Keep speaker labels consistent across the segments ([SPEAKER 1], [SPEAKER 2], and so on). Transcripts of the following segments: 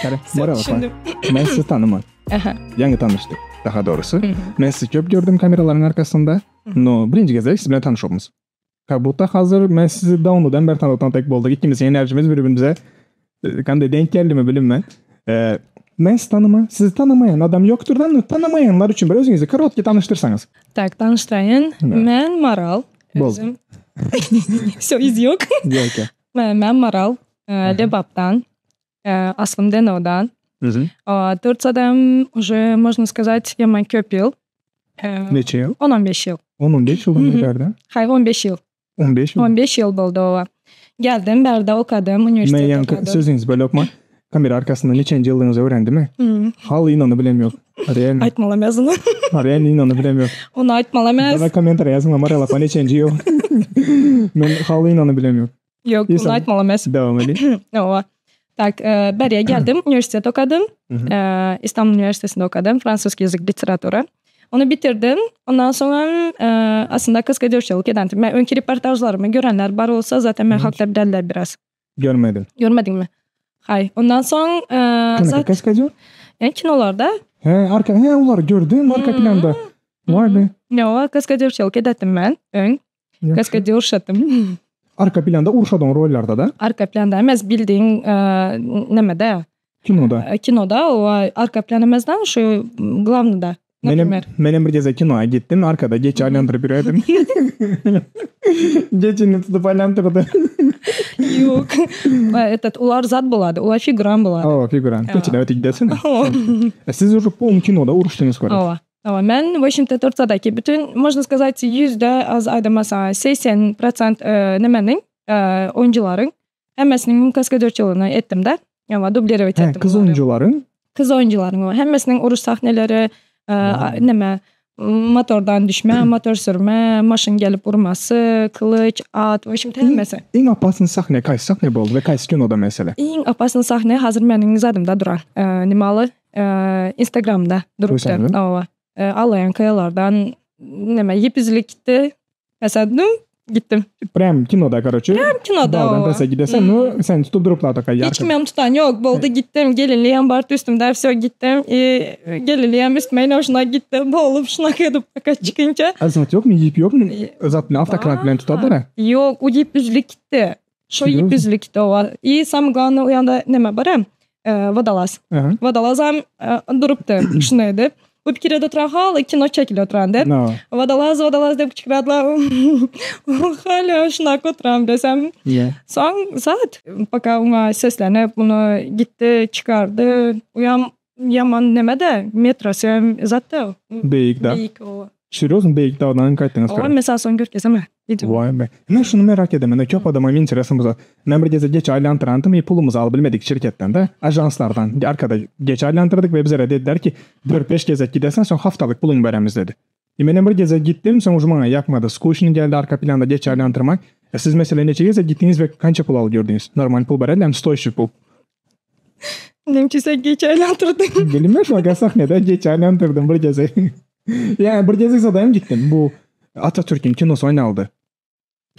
[SPEAKER 1] Kare, Maral apa. Men sizi tanıman.
[SPEAKER 2] Aha.
[SPEAKER 1] Ýaňy tanyşdyk, daha dogrusy. Men sizi köp gördüm kameralaryň arkasynda. No, birinji gezek siz bilen tanyşypmyz. Как будто hazır men sizi dawnodan beri tanıtan tek bolduk. Ikimiziň enerjimiz bir-birimize kanday denk geldimi bilinmän. Men sizi tanyman, sizi tanamaýan adam ýokdur da, no tanamaýanlar üçin bir özüňizi korotki tanyşdyrsaňyz.
[SPEAKER 2] Tak, tanyşdyraýyn. Men Maral.
[SPEAKER 1] Boldy.
[SPEAKER 2] Wsё, iz ýok.
[SPEAKER 1] Ýok.
[SPEAKER 2] Men Maral, Lebapdan. Aslym Denowdan. Tursiýadam уже можно сказать ýaman köp ýyl.
[SPEAKER 1] Neçe ýyl?
[SPEAKER 2] On on beş ýyl.
[SPEAKER 1] On on beş ýyldan bäri bärde?
[SPEAKER 2] Haý, on beş ýyl.
[SPEAKER 1] On beş ýyl?
[SPEAKER 2] On beş ýyl boldy oba. Geldim, bärde okadym, uniwersitet
[SPEAKER 1] Men ýaňky sözüňizi bölüp okman, kamera arkasynda neçenji ýyldygyňyzy öwrendimi? Haly ynany bilem ýok. Real.
[SPEAKER 2] Aýtmaly emes ony.
[SPEAKER 1] Real ynany bilem ýok.
[SPEAKER 2] Ony aýtmaly emes.
[SPEAKER 1] Daway kommentariýa ýazyň, Maral apa neçenji ýyl? Men haly ynany bilem ýok.
[SPEAKER 2] Ýok, ony aýtmaly emes.
[SPEAKER 1] Dowam ediň.
[SPEAKER 2] Hawa. Tak, bärýe geldim, uniwersitet okadym. Istanbul uniwersitetinde okadym, fransuskiý ýazyk, literatura. Ony bitirdim. Ondan soňam aslynda kaskadýorçylyk edendim. Men öňki reportažlarymy görenler bar bolsa, zaten men hakda bilerler biraz.
[SPEAKER 1] Görmedim.
[SPEAKER 2] Görmediňmi? Haý, ondan soň
[SPEAKER 1] Kanaky kaskadýor?
[SPEAKER 2] Ýa kinolarda.
[SPEAKER 1] He, arka, he, olary gördüm arka planda. Waý be.
[SPEAKER 2] Ýa, kaskadýorçylyk edetdim men öň. Kaskadýorşatym.
[SPEAKER 1] Arka planda urşadyň rollarda da?
[SPEAKER 2] Arka planda emes, bildiň nemede.
[SPEAKER 1] Kinoda.
[SPEAKER 2] Kinoda o arka plan emesden şu glawnyda.
[SPEAKER 1] Menem menem bir gezek kinoa gitdim, arkada geçi aýlandyryp ýörerdim. Geçini tutup aýlandyrdy.
[SPEAKER 2] Ýok. Этот ular zat bolady, ular figuran bolady.
[SPEAKER 1] Hawa, figuran. Geçide öte gidesene. Siz уже polny kinoda uruşdyňyz görä.
[SPEAKER 2] Hawa. Hawa, men w общем-то Tursiýadaky bütün, можно сказать, ýüzde az aýdamasa 80 prosent nemeniň oýunjylaryň hemmesiniň kaskadýorçylygyny etdim-de. Hawa, dublirowat etdim.
[SPEAKER 1] Gyz oýunjylaryň?
[SPEAKER 2] Gyz oýunjylaryň hemmesiniň uruş sahneleri, neme, motordan düşme, motor sürme, maşyn gelip urmasy, kylyç, at, w общем-то hemmesi.
[SPEAKER 1] Iň opasnyý sahne kaýsy sahne boldy we kaýsy kinoda mesele?
[SPEAKER 2] Iň opasnyý sahne hazir meniň zadymda duran. Nemaly? Instagramda durupdy. Hawa. Allaýan kaýalardan neme ýip üzülip gitdi. Meselem, gitdim.
[SPEAKER 1] Prям kinoda, karoçe.
[SPEAKER 2] Prям kinoda.
[SPEAKER 1] Dagdan pese gidesen, nu seni tutup duruplar taka
[SPEAKER 2] ýarka. Hiç kimem tutan ýok. Boldy gitdim. Gelinliýem bardy üstümde, wsё gitdim. I gelinliýem üstüme ine şuna gitdi. Bolup şuna edip paka çykynça.
[SPEAKER 1] A zat ýokmy, ýip ýokmy? Zat bilen awtokran bilen tutadylar-a.
[SPEAKER 2] Ýok, o ýip üzülip gitdi. Şo ýip üzülip gitdi owa. I samyý glawnyý o ýanda neme bar hem, wodolaz. Wodolazam durupdy şuny edip. Bu pikir edip oturan haly kino çekilip oturan dep. Wodolaz, wodolaz dep kiçiräkler hala şunak oturan desem. Soň zat poka oňa seslenip muny gitdi çykardy. Uýam ýaman neme-de metrosy hem zat-da.
[SPEAKER 1] Beýik dag.
[SPEAKER 2] Beýik owa.
[SPEAKER 1] Serýozno beýik dagdan gaýtdyňyz
[SPEAKER 2] Owa men saňa soň görkezeme.
[SPEAKER 1] Waý be. Men şuny merak edemende köp adama interesno bu zat. Men bir gezek geçi aýlantyrandym i pulumyzy alyp bilmedik şirketden de ajanslardan arkada geçi aýlantyrdyk we bizlere dediler ki dört beş gezek gidersen soň haftalyk puluňy beremiz dedi. I menem bir gezek gitdim soň uje maňa ýakmady skuçnyý geldi arka planda geçi aýlantyrmak. E siz meselem neçe gezek gitdiňiz we kança pul alyp ýördüňiz? Normal pul beredilermi stoýşi pul?
[SPEAKER 2] Näme üçin sen geçi aýlantyrdyň?
[SPEAKER 1] Bilmem şoňa sahnede geçi aýlantyrdym bir gezek. Ýa bir gezek zadam gitdim. Bu Atatürk'ün kinosy oýnaldy.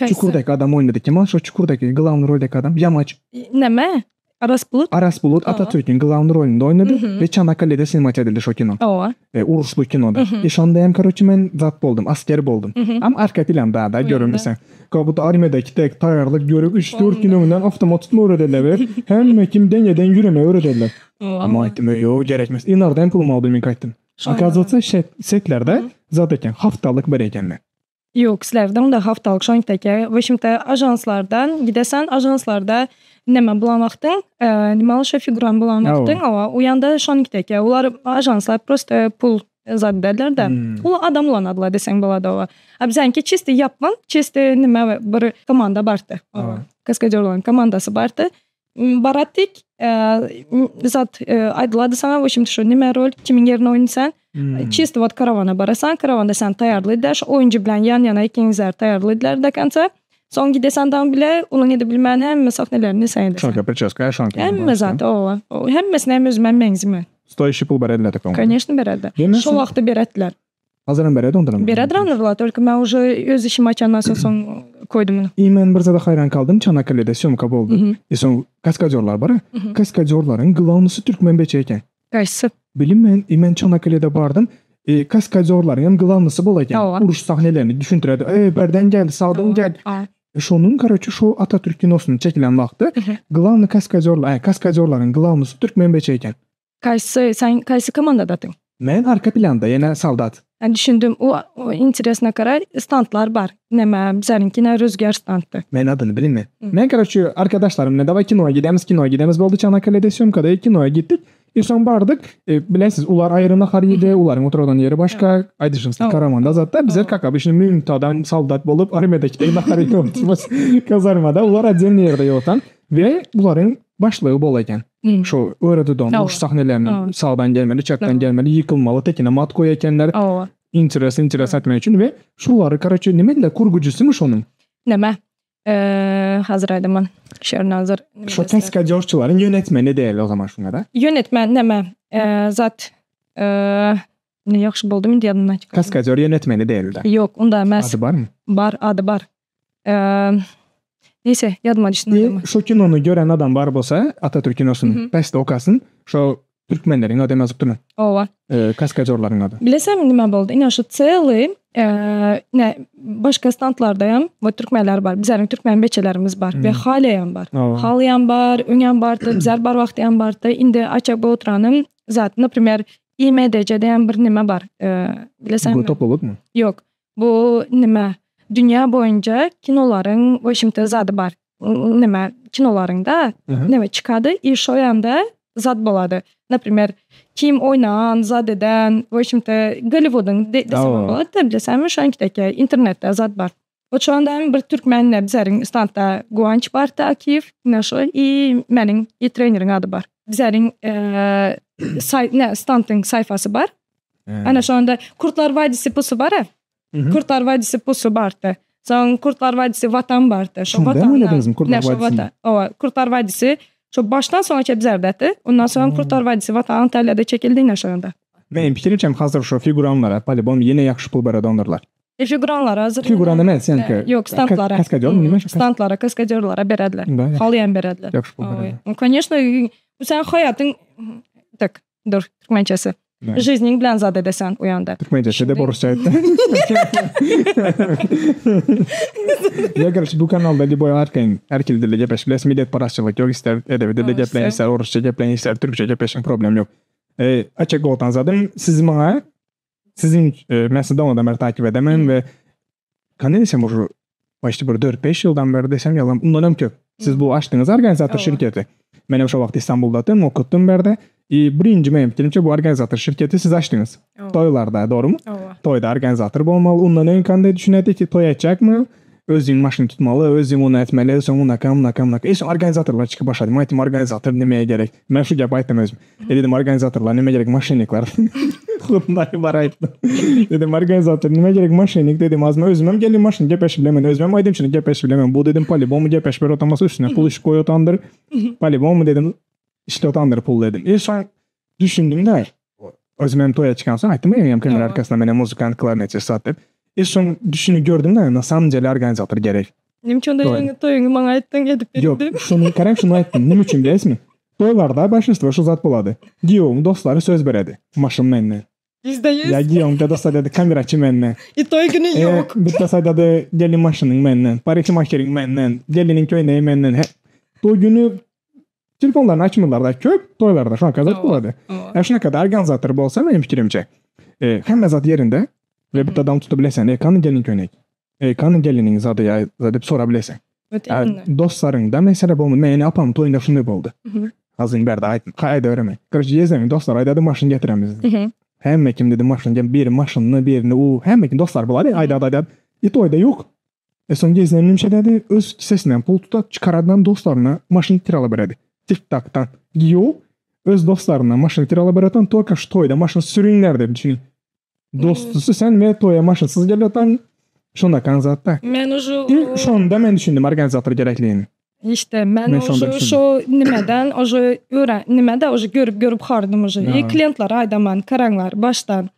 [SPEAKER 1] Çukurdaki adam oýnady. Kim ol şo çukurdaki glawny roldaki adam? Ýamaç.
[SPEAKER 2] Näme? Aras Bulut?
[SPEAKER 1] Aras Bulut Atatürk'ün glawny rolunda oýnady we Çanakkale'de snimat edildi şo kino.
[SPEAKER 2] Owa.
[SPEAKER 1] E, uruşly kinoda. E şonda hem karoçi men zat boldum, asker boldum. Am arka planda da görünmese. Как будто armiyadaki tek taýýarlyk görüp 3-4 gün öňünden awtomat tutma öwrederler we hemme kim deňeden ýüreme öwrederler. Amma aýtdym, ýok gerekmez. Inardan hem pulumy aldym men gaýtdym. Оказывается, setlerde zat eken, haftalyk bir ekenler.
[SPEAKER 2] Ýok, sizlerde onda haftalyk şoňteke. W общем-то, ajanslardan gidesen, ajanslarda neme bulan wagtyň, nime şo figuran bulan wagtyň, owa, u ýanda şoňteke. Olar ajanslar prosto pul zat ederler-de. Ul adam ulanarlar deseň bolady owa. A biziňki çisti ýapgyn, çisti nime bir komanda bardy. Owa. Kaskadýorlaryň komandasy bardy. Baratdyk, zat aýdylady saňa, w общем-то, şo nime rol, kimiň ýerine oýnasaň. Çisti wot karawana barasaň, karawanda seni taýýarlaýdylar, şo oýunjy bilen ýan-ýana ikiňizler taýýarlaýdylar do konca. Soň gidesən dagy bile, onuň edip bilmän hemme sahnelerini sen edesən.
[SPEAKER 1] Şonka priçeska, şonka.
[SPEAKER 2] Hemme zat, owa. Hemmesine hem özüme meňzimen.
[SPEAKER 1] Stoýşi pul berediler takom.
[SPEAKER 2] Koneçno berediler. Şo wagtda berediler.
[SPEAKER 1] Hazıram beredi ondan.
[SPEAKER 2] Beredi randerlar, только men уже öz işimi açandan soň soň koydum onu.
[SPEAKER 1] I men bir zada hayran kaldym, Çanakkale'de syomka boldy. E soň kaskadyorlar bar. Kaskadyorlaryň glawnysy türkmen beçe eken.
[SPEAKER 2] Kaysy?
[SPEAKER 1] Bilinmeýän, e men Çanakkale'de bardym. E kaskadyorlaryň hem glawnysy bol eken. Uruş sahnelerini düşündiredi. E berden gel, sagdan gel. Şonuň karoçe şo Atatürk kinosynyň çekilen wagty glawny kaskadyorlar, kaskadyorlaryň glawnysy türkmen beçe eken.
[SPEAKER 2] Kaysy, sen kaysy komandadadyň?
[SPEAKER 1] Men arka planda, ýene soldat.
[SPEAKER 2] Ha düşündim. O, o interesno karar standlar bar. Neme, bizleriňki ne Rüzgar standdy.
[SPEAKER 1] Men adyny bilinmeýän. Men karoçe arkadaşlarym bilen daway kinoya gidemiz, kinoya gidemiz boldy Çanakkale'de syomkada kinoya gitdik. E soň bardyk, e, bilensiz ular aýry nahar ýedi, ularyň oturgan ýeri başga, aýdyşymyz karamanda zatda bizler как обычно müňte adam soldat bolup armiýadakidek nahar iýip otyrmyz kazarmada, ular отдельный ýerde ýotan we bularyň başlygy bol eken. Şo öwredidon uruş sahnelerini sagdan gelmeli, çepden gelmeli, ýykylmaly, tekine mat goýa ekenler. Interes, interes etmek üçin we şulary karoçe nime diýler, kurgujysymy şonuň?
[SPEAKER 2] Neme? Hazır aýdaman. Şernazar.
[SPEAKER 1] Şo kaskadýorçylaryň ýönetmeni diýeli o zaman şuňa da.
[SPEAKER 2] Ýönetmen neme? Zat ne ýagşy boldy indi ýadymdan çykdy.
[SPEAKER 1] Kaskadýor ýönetmeni diýeli da.
[SPEAKER 2] Ýok, onda emes.
[SPEAKER 1] Ady barmy?
[SPEAKER 2] Bar, ady bar. Neyse, ýadyma düşdi.
[SPEAKER 1] I şo kinony gören adam bar bolsa, Atatürk kinosyny pesde okasyn. Şo Türkmenleriň ady hem ýazyp durun.
[SPEAKER 2] Owa.
[SPEAKER 1] Kaskadýorlaryň ady.
[SPEAKER 2] Bilesenmi nime boldy? Ine şu celý ne başga standlarda hem we türkmenler bar. Bizleriň türkmen beçelerimiz bar we halyam bar. Halyam bar, öňem bardy, bizler bar wagty hem bardy. Indi açak bolup oturanym zat, naprimer, IMDC diýen bir nime bar. Bilesenmi?
[SPEAKER 1] Bu toplulykmy?
[SPEAKER 2] Ýok. Bu nime? Dünýä boýunça kinolaryň w общем-то zady bar. Nime kinolaryňda nime çykady i şo ýanda zat bolady. Naprimer, kim oýnan, zat eden, w общем-то Golliwudyň desem bolady-da, bilesenmi şoňkideki internetde zat bar. Ot şo ýanda hem bir türkmen bizleriň standda Guwanç bardy Akiýew, ine şo i meniň i treneriň ady bar. Bizleriň ne standyň saýfasy bar. Ana şonda Kurtlar Vadisi pusy bar-a. Kurtlar Vadisi pusy bardy. Soň Kurtlar Vadisi Watan bardy. Şo
[SPEAKER 1] Watan. Oýnadyňyzmy Kurtlar Vadisini?
[SPEAKER 2] Owa, Kurtlar Vadisi şo başdan soňa çenli bizerdädi. Ondan soň Kurtlar Vadisi Watan Antalýada çekildi ine şonda.
[SPEAKER 1] Meniň pikirimçe hazir şo figuranlara polibom ýene ýagşy pul beredondirlar.
[SPEAKER 2] E figuranlara hazir.
[SPEAKER 1] Figuran emes, ýaňky.
[SPEAKER 2] Ýok, standlara.
[SPEAKER 1] Kaskadýor nime?
[SPEAKER 2] Standlara, kaskadýorlara berediler. Halyam berediler.
[SPEAKER 1] Ýagşy pul berediler.
[SPEAKER 2] Конечно, bu sen haýatyň tak, dur, türkmençesi. Жизниň bilen zat edesen uýanda.
[SPEAKER 1] Türkmençesi de orusça aýtdy. Ya короче bu kanalda liboý arkaýyn her hili dilde gepleşip bileris. Milletparazçylyk ýok. Ister edebi dilde gepleýin, ister orusça gepleýin, ister türkçe gepleşiň problem ýok. Açyk goltan zadym siz maňa siziň men sizi dowamdan bäri takip edemen we kany desem уже почти bir 4-5 ýyldan bäri desem ýalan undan hem köp. Siz bu açdyňyz organizator şirketi. Men hem şo wagt Istanbuldadym, okutdym bärde. I birinji meniň pikirimçe bu organizator şirketi siz açdyňyz. Toýlarda, dogrymy? Toýda organizator bolmaly. Undan öň kanday düşünerdik ki toý açjakmy? Özüň maşyn tutmaly, özüň ony etmeli, soň unaka, munaka, munaka. E soň organizatorlar çykyp başlady. Men aýtdym, organizator nämä gerek? Men şu gep aýtdym özüm. E dedim, organizatorlar nämä gerek, moşennikler. Hudaý bar aýtdym. Dedim, organizator nämä gerek, moşennik dedim. Az men özümem gelin maşyn gepeşip bilemen, özümem aýdymçyny gepeşip bilemen. Bu dedim, polibom gepeşip berip oturmasa üstüne pul işip goýup otandyr. Polibom dedim, işläp otandyr pul dedim. E soň düşündim-de, özümem toýa çykansoň aýtdym, menem kamera arkasynda menem muzykant, klarnetçi sat diýip. E soň düşünip gördüm-de, na samom dele organizator gerek.
[SPEAKER 2] Näme üçin onda ýaňy toýuňy maňa aýtdyň edip berdim diýip.
[SPEAKER 1] Ýok, şuny karem şuny aýtdym. Näme üçin bilesizmi? Toýlarda başinstwo şu zat bolady. Giýewiň dostlary söz beredi. Maşyn mende.
[SPEAKER 2] Ýüzde ýüz.
[SPEAKER 1] Ýa giýewiň dosty aýdady, kameraçy mende.
[SPEAKER 2] I toý güni ýok.
[SPEAKER 1] Bittesi aýdady, gelin maşynyň menden, parikmaheриň menden, geliniň köýnegi menden. Toý güni telefonlaryny açmyrlar-da köp toýlarda şonaka zat bolady. Ä şunaka-da organizator bolsa meniň pikirimçe, hemme zat ýerinde we bitta adam tutup bileseň, e kany gelin köýnek? E kany geliniň zady ýa diýip sorap bileseň. Dostlaryňda mesele bolmady. Men ene apamyň toýunda şunday boldy. Hazyn bärde aýtdym. Aýdaberemen. Korоче ýezdemiň dostlary aýdady maşyn getiremiz. Hemme kim dedi maşyn gel biri maşynyny birini u hemme kim dostlar bolady aýdady aýdady. I toýda ýok. E soň ýezdem nimşe dedi öz kisesinden pul tutat çykaradynam dostlaryna maşyn kirala beredi. Tik takdan. Giýew öz dostlaryna maşyn kirala beretan tolko şu toýda maşyn sürüňler diýip düşüniň. Dostusy sen we toýa maşynsyz gelip şondakan zatda.
[SPEAKER 2] Men уже
[SPEAKER 1] I şonda men düşündim organizator gerekligini.
[SPEAKER 2] İşte men уже şo nimeden уже öwren nimede уже görüp görüp hardym уже. I klientlere aýdaman karaňlar başdan.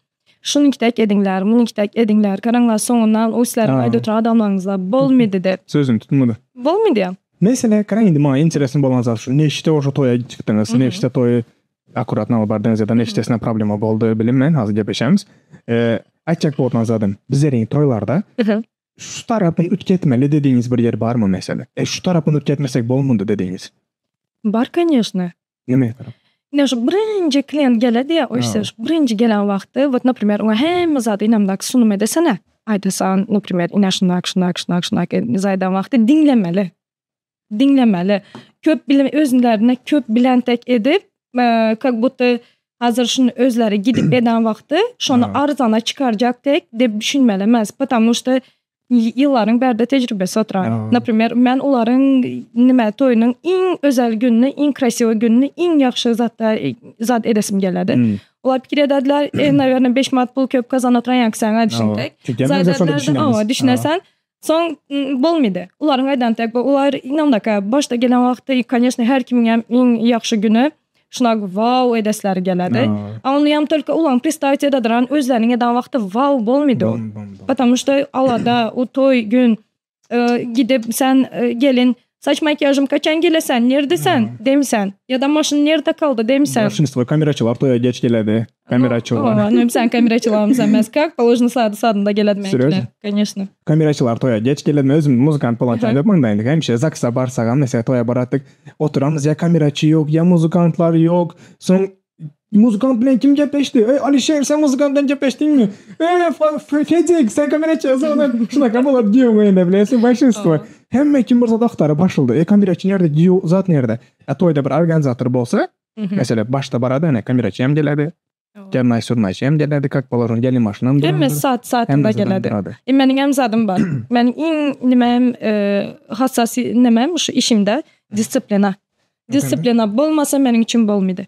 [SPEAKER 2] Şunuňkitäk ediňler, munuňkitäk ediňler, garaňlar soňundan o sizleriň aýdyp oturan adamlaryňyzlar bolmady diýip.
[SPEAKER 1] Sözüni tutmady.
[SPEAKER 2] Bolmady.
[SPEAKER 1] Mesele, garaň indi maňa interesny bolan zat şu, neşde oşo toýa çykdyňyz, neşde toýy akkuratno alyp bardyňyz ýa-da neşdesine problema boldy bilinmän, hazir gepleşemiz. Aýtjak bolýan zadym, bizleriň toýlarda şu tarapyny üýtgetmeli dedigiňiz bir ýer barmy mesele? E şu tarapyny üýtgetmesek bolmady dedigiňiz?
[SPEAKER 2] Bar koneşno.
[SPEAKER 1] Neme tarap?
[SPEAKER 2] Ine şu birinji klient geledi ýa, o işte şu birinji gelen wagty, wot naprimer oňa hemme zady ynamdak sunum edesene, aýdasan, naprimer ine şundak, şundak, şundak, şundak aýdan wagty diňlemeli. Diňlemeli. Köp bilim özlerine köp bilen tek edip, kak budda hazir şuny özleri gidip eden wagty şony arzana çykarjak tek dep düşünmeli emes. Потому что ýyllaryň bärde tejribesi oturan. Naprimer, men olaryň nime toýunyň iň özel gününi, iň krasiwy gününi, iň ýagşy zatda zat edesim geledi. Olar pikir ederdiler, e, nawerno 5 manat pul köp kazan oturan ýaňky sen düşündik. Çünki düşünesen. Soň bolmady. Olaryň aýdan tek bu olar ynamdaka başda gelen wagty, koneşno, her kimiň hem iň ýagşy güni şuna wau edesleri geledi. A ony hem tolko olaryň predstavit ededirän özleriniň eden wagty wau bolmady ol. Потому что alada o toý gün gidip sen gelin saç makiýažym kaçan gelesen, nirde sen demisen ýa-da maşyn nirde kaldy demisen.
[SPEAKER 1] Большинство kameraçylar toýa geç geledi. Kameraçylar.
[SPEAKER 2] No, sen kameraçylarymyz emes. Kak položno saady saadynda geledi meňkiler. Конечно.
[SPEAKER 1] Kameraçylar toýa geç geledi. Özüm muzykant bolan üçin aýdyp munda indi. Hemişe ZAGS-a barsagam, mesela toýa baratdyk. Oturamyz ýa kameraçy ýok, ýa muzykantlar ýok. Soň muzykant bilen kim gepleşdi? Eý, Alişer, sen muzykant bilen gepleşdiňmi? Eý, Fedik, sen kameraçy. Şunaka bolar diýip oýunda bilesiň, большинство. Hemme kim bir zat agtaryp başlady. Eý, kameraçy nirde, diýip zat nirde? A toýda bir organizator bolsa, Mesela başda barada ene kameraçy hem geledi. Kernaý surnaýçy hem geledi, kak poложено gelin maşynam
[SPEAKER 2] durardy. Hemme saat saatynda geledi. E meniň hem zadym bar. Meniň iň nimem hassas nimem şu işimde disiplina. Disiplina bolmasa meniň üçin bolmady.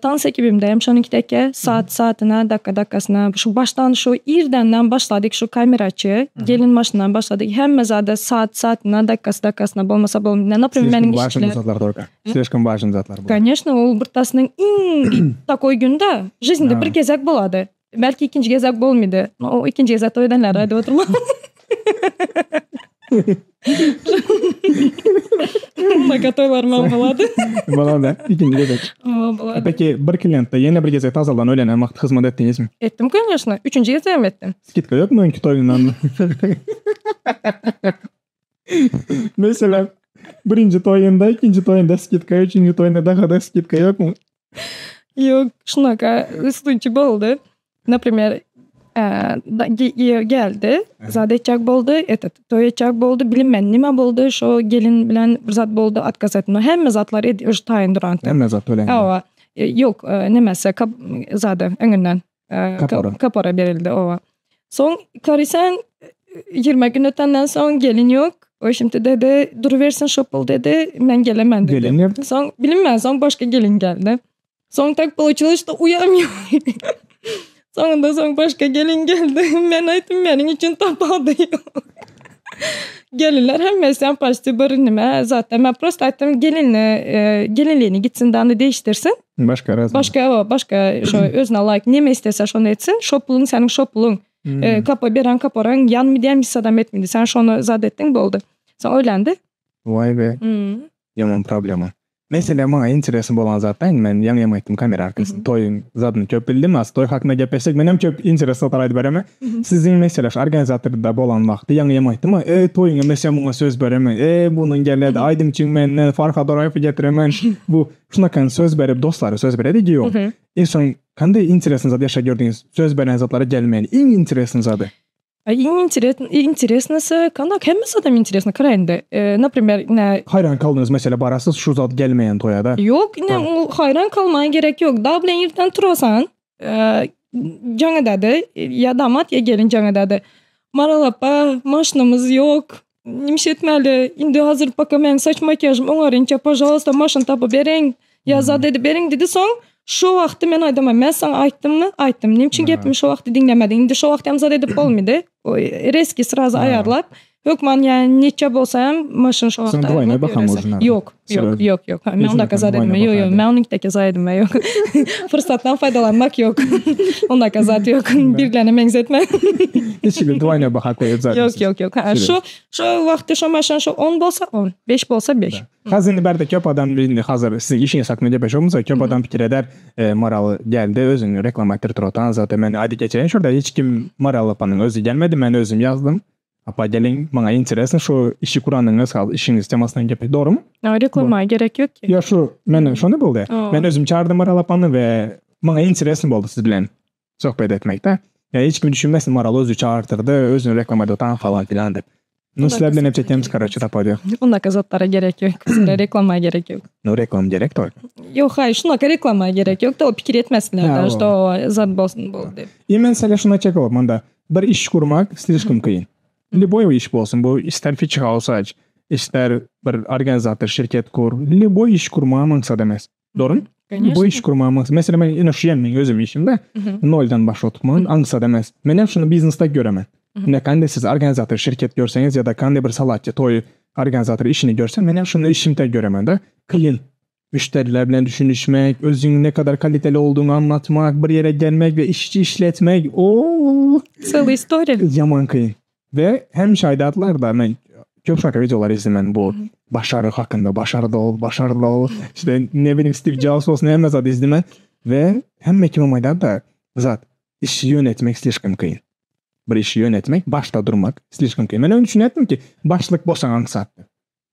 [SPEAKER 2] Tans ekibimde hem şonuňki teke saat saatyna, dakika dakikasyna şu başdan şu irdenden başladyk şu kameraçy, gelin maşyndan başladyk. Hemme zada saat saatyna, dakikasy dakikasyna bolmasa bolmady. Naprimер meniň
[SPEAKER 1] işçiler. Zatlar только. Слишком важный zatlar
[SPEAKER 2] bu. Конечно, ol bir tasynyň iň takoý günde жизньde bir gezek bolady. Belki ikinji gezek bolmady. O ikinji gezek toý edenler aýdyp oturma. Maka toýlarymam bolady.
[SPEAKER 1] Bolady, ikinji gezek.
[SPEAKER 2] Bolady.
[SPEAKER 1] Peki bir klientde ýene bir gezek tazadan öýlenen wagty hyzmat etdiňizmi?
[SPEAKER 2] Etdim, конечно. Üçünji gezegem etdim.
[SPEAKER 1] Skidka ýokmy öňki toýundan? Meselem, birinji toýunda, ikinji toýunda skidka, üçünji toýunda daha-da skidka ýokmy?
[SPEAKER 2] Ýok, şunaka sluçi boldy. Naprimer, geldi, zat etjek boldy, etet, toý etjek boldy, bilinmän nime boldy, şo gelin bilen bir zat boldy, otkaz etdi. Hemme zatlar ed, uje taýyn duran.
[SPEAKER 1] Hemme zat tölengi.
[SPEAKER 2] Hawa, ýok, nemesi, zady, öňünden.
[SPEAKER 1] Kapora.
[SPEAKER 2] Kapora berildi, owa. Soň Karisen 20 gün ötenden soň gelin ýok. O şimdi dedi, durubersin şo pul dedi, men gelemen dedi.
[SPEAKER 1] Gelin nerede?
[SPEAKER 2] Soň bilinmän soň başga gelin geldi. Soň tak получилось, что uýam ýok. Soňunda soň başga gelin geldi. Men aýtdym, meniň üçin tapawudy ýok. Gelinler hemmesi почти bir nime zatda. Men prosta aýtdym, gelinli, gelinligini gitsin dany değiştirsin.
[SPEAKER 1] Başga razmer.
[SPEAKER 2] Başga, başga şo özüne laýyk neme istese şony etsin. Şo puluň seniň şo puluň. Kapa beren kaporaň ýanmy diýen bir sadam etmedi. Sen şony zat etdiň boldy. Soň öýlendi.
[SPEAKER 1] Waý be. Ýaman problema. Meselem maňa interesny bolan zatda indi men ýaňy hem aýtdym kamera arkasynda toýuň zadyny köp bildim az toý hakynda gepleşsek menem köp interesny zatlar aýdyp beremen. Siziň mesele şu organizatorda bolan wagty ýaňy hem aýtdym e toýuňa mesele muňa söz beremen e bunuň geledi aýdymçyň menden Farhad Oraýewi getiremen bu şunakan söz berip dostlara söz beredi diýoň. E soň kanday interesny zat ýaşap gördüňiz söz beren zatlara gelmeýän iň interesny zady.
[SPEAKER 2] Iň interesnisi kandak hemmesi adam interesno kara indi. Naprimer ine.
[SPEAKER 1] Haýran kaldyňyz mesele barasyz şu zat gelmeýän toýada.
[SPEAKER 2] Ýok ine ol haýran kalmaga gerek ýok. Dag bilen irden turasan jaň ededi ýa damat ýa gelin jaň ededi. Maral apa maşynymyz ýok nimiş etmeli indi hazir poka meniň saç makiýažym oňarynça pažalsta maşyn tapyp beriň ýa zat edip beriň diýdi soň Şo wagty men aýdaman, men saňa aýtdymmy? Aýtdym. Näme üçin gepimi şo wagty diňlemediň? Indi şo wagt hem zat edip bolmady. Reski srazy aýarlap. Hökman ýa neçe bolsa hem maşyn şo
[SPEAKER 1] wagtda. Soň dwaýnoý baha
[SPEAKER 2] možno. Ýok, ýok, ýok, ýok. Men ondaka zat edme. Ýok, ýok, men onuňkideki zat edme, ýok. Fırsatdan faýdalanmak ýok. Ondaka zat ýok. Birlerine meňzetme.
[SPEAKER 1] Hiç hili dwaýnoý baha goýup zat.
[SPEAKER 2] Ýok, ýok, ýok. Ha, şo, şo wagtda şo maşyn şo 10 bolsa 10, 5 bolsa 5.
[SPEAKER 1] Hazır indi bärde köp adam indi hazır siziň işiňiz hakynda gepleşip köp adam pikir eder. Maral geldi özüni reklama etdirip oturan zaten men aýdyp geçeýin şurada hiç kim Maral apanyň özi gelmedi men özüm ýazdym. Apa geliň maňa interesno şu işi kuranyňyz hal işiňiz temasyndan gep dogrymy?
[SPEAKER 2] Reklama gerek ýok
[SPEAKER 1] ki. Ýa şu men şony boldy. Men özüm çagyrдym Maral apany we maňa interesno boldy siz bilen söhbet etmekde. Ýa hiç kim düşünmesin Maral özi çagyrtyrdy özüni reklama edip otan falan filan dep. Nu sizler bilen hem çekemiz karoçe tapady.
[SPEAKER 2] Ondaka zatlara gerek ýok. Bizlere reklama gerek ýok.
[SPEAKER 1] Nu reklama gerek toý.
[SPEAKER 2] Ýok haý şunaka reklama gerek ýok da o pikir etmesinler da što zat bolsun boldy.
[SPEAKER 1] I men sele şuna çek olup manda bir iş kurmak slişkom kyn. Lýuboý iş bolsun bu ister feature house aç, ister bir organizator şirket kur, lýuboý iş kurmaga maksat emes. Dogrymy? Bu iş kurmaga maksat. Meselem men ine şu ýem meň özüm işimde noldan başlatmak aňsat emes. Men hem şuny biznesde göremen. Ine kande siz organizator şirket görseňiz ýa-da kande bir salatçy toý organizator işini görsem men hem şuny işimde göremen de. Kyn. Müşderiler bilen düşünişmek, özüň ne kadar kaliteli olduğuňy anlatmak, bir ýere gelmek we işçi işletmek, ooo.
[SPEAKER 2] Celý istoriýa.
[SPEAKER 1] Ýaman kyn. We hemişe aýdarlar-da, men köp şaka wideolar izlemen bu başary hakynda, başarly ol, başarly ol, işte ne bileyim Steve Jobs bolsun hemme zat izlemen we hemme kimem aýdar-da, zat, işi ýönetmek slişkom kyn. Bir işi ýönetmek, başda durmak slişkom kyn. Men öň düşünýärdim ki, başlyk bolsaň aňsatdyr.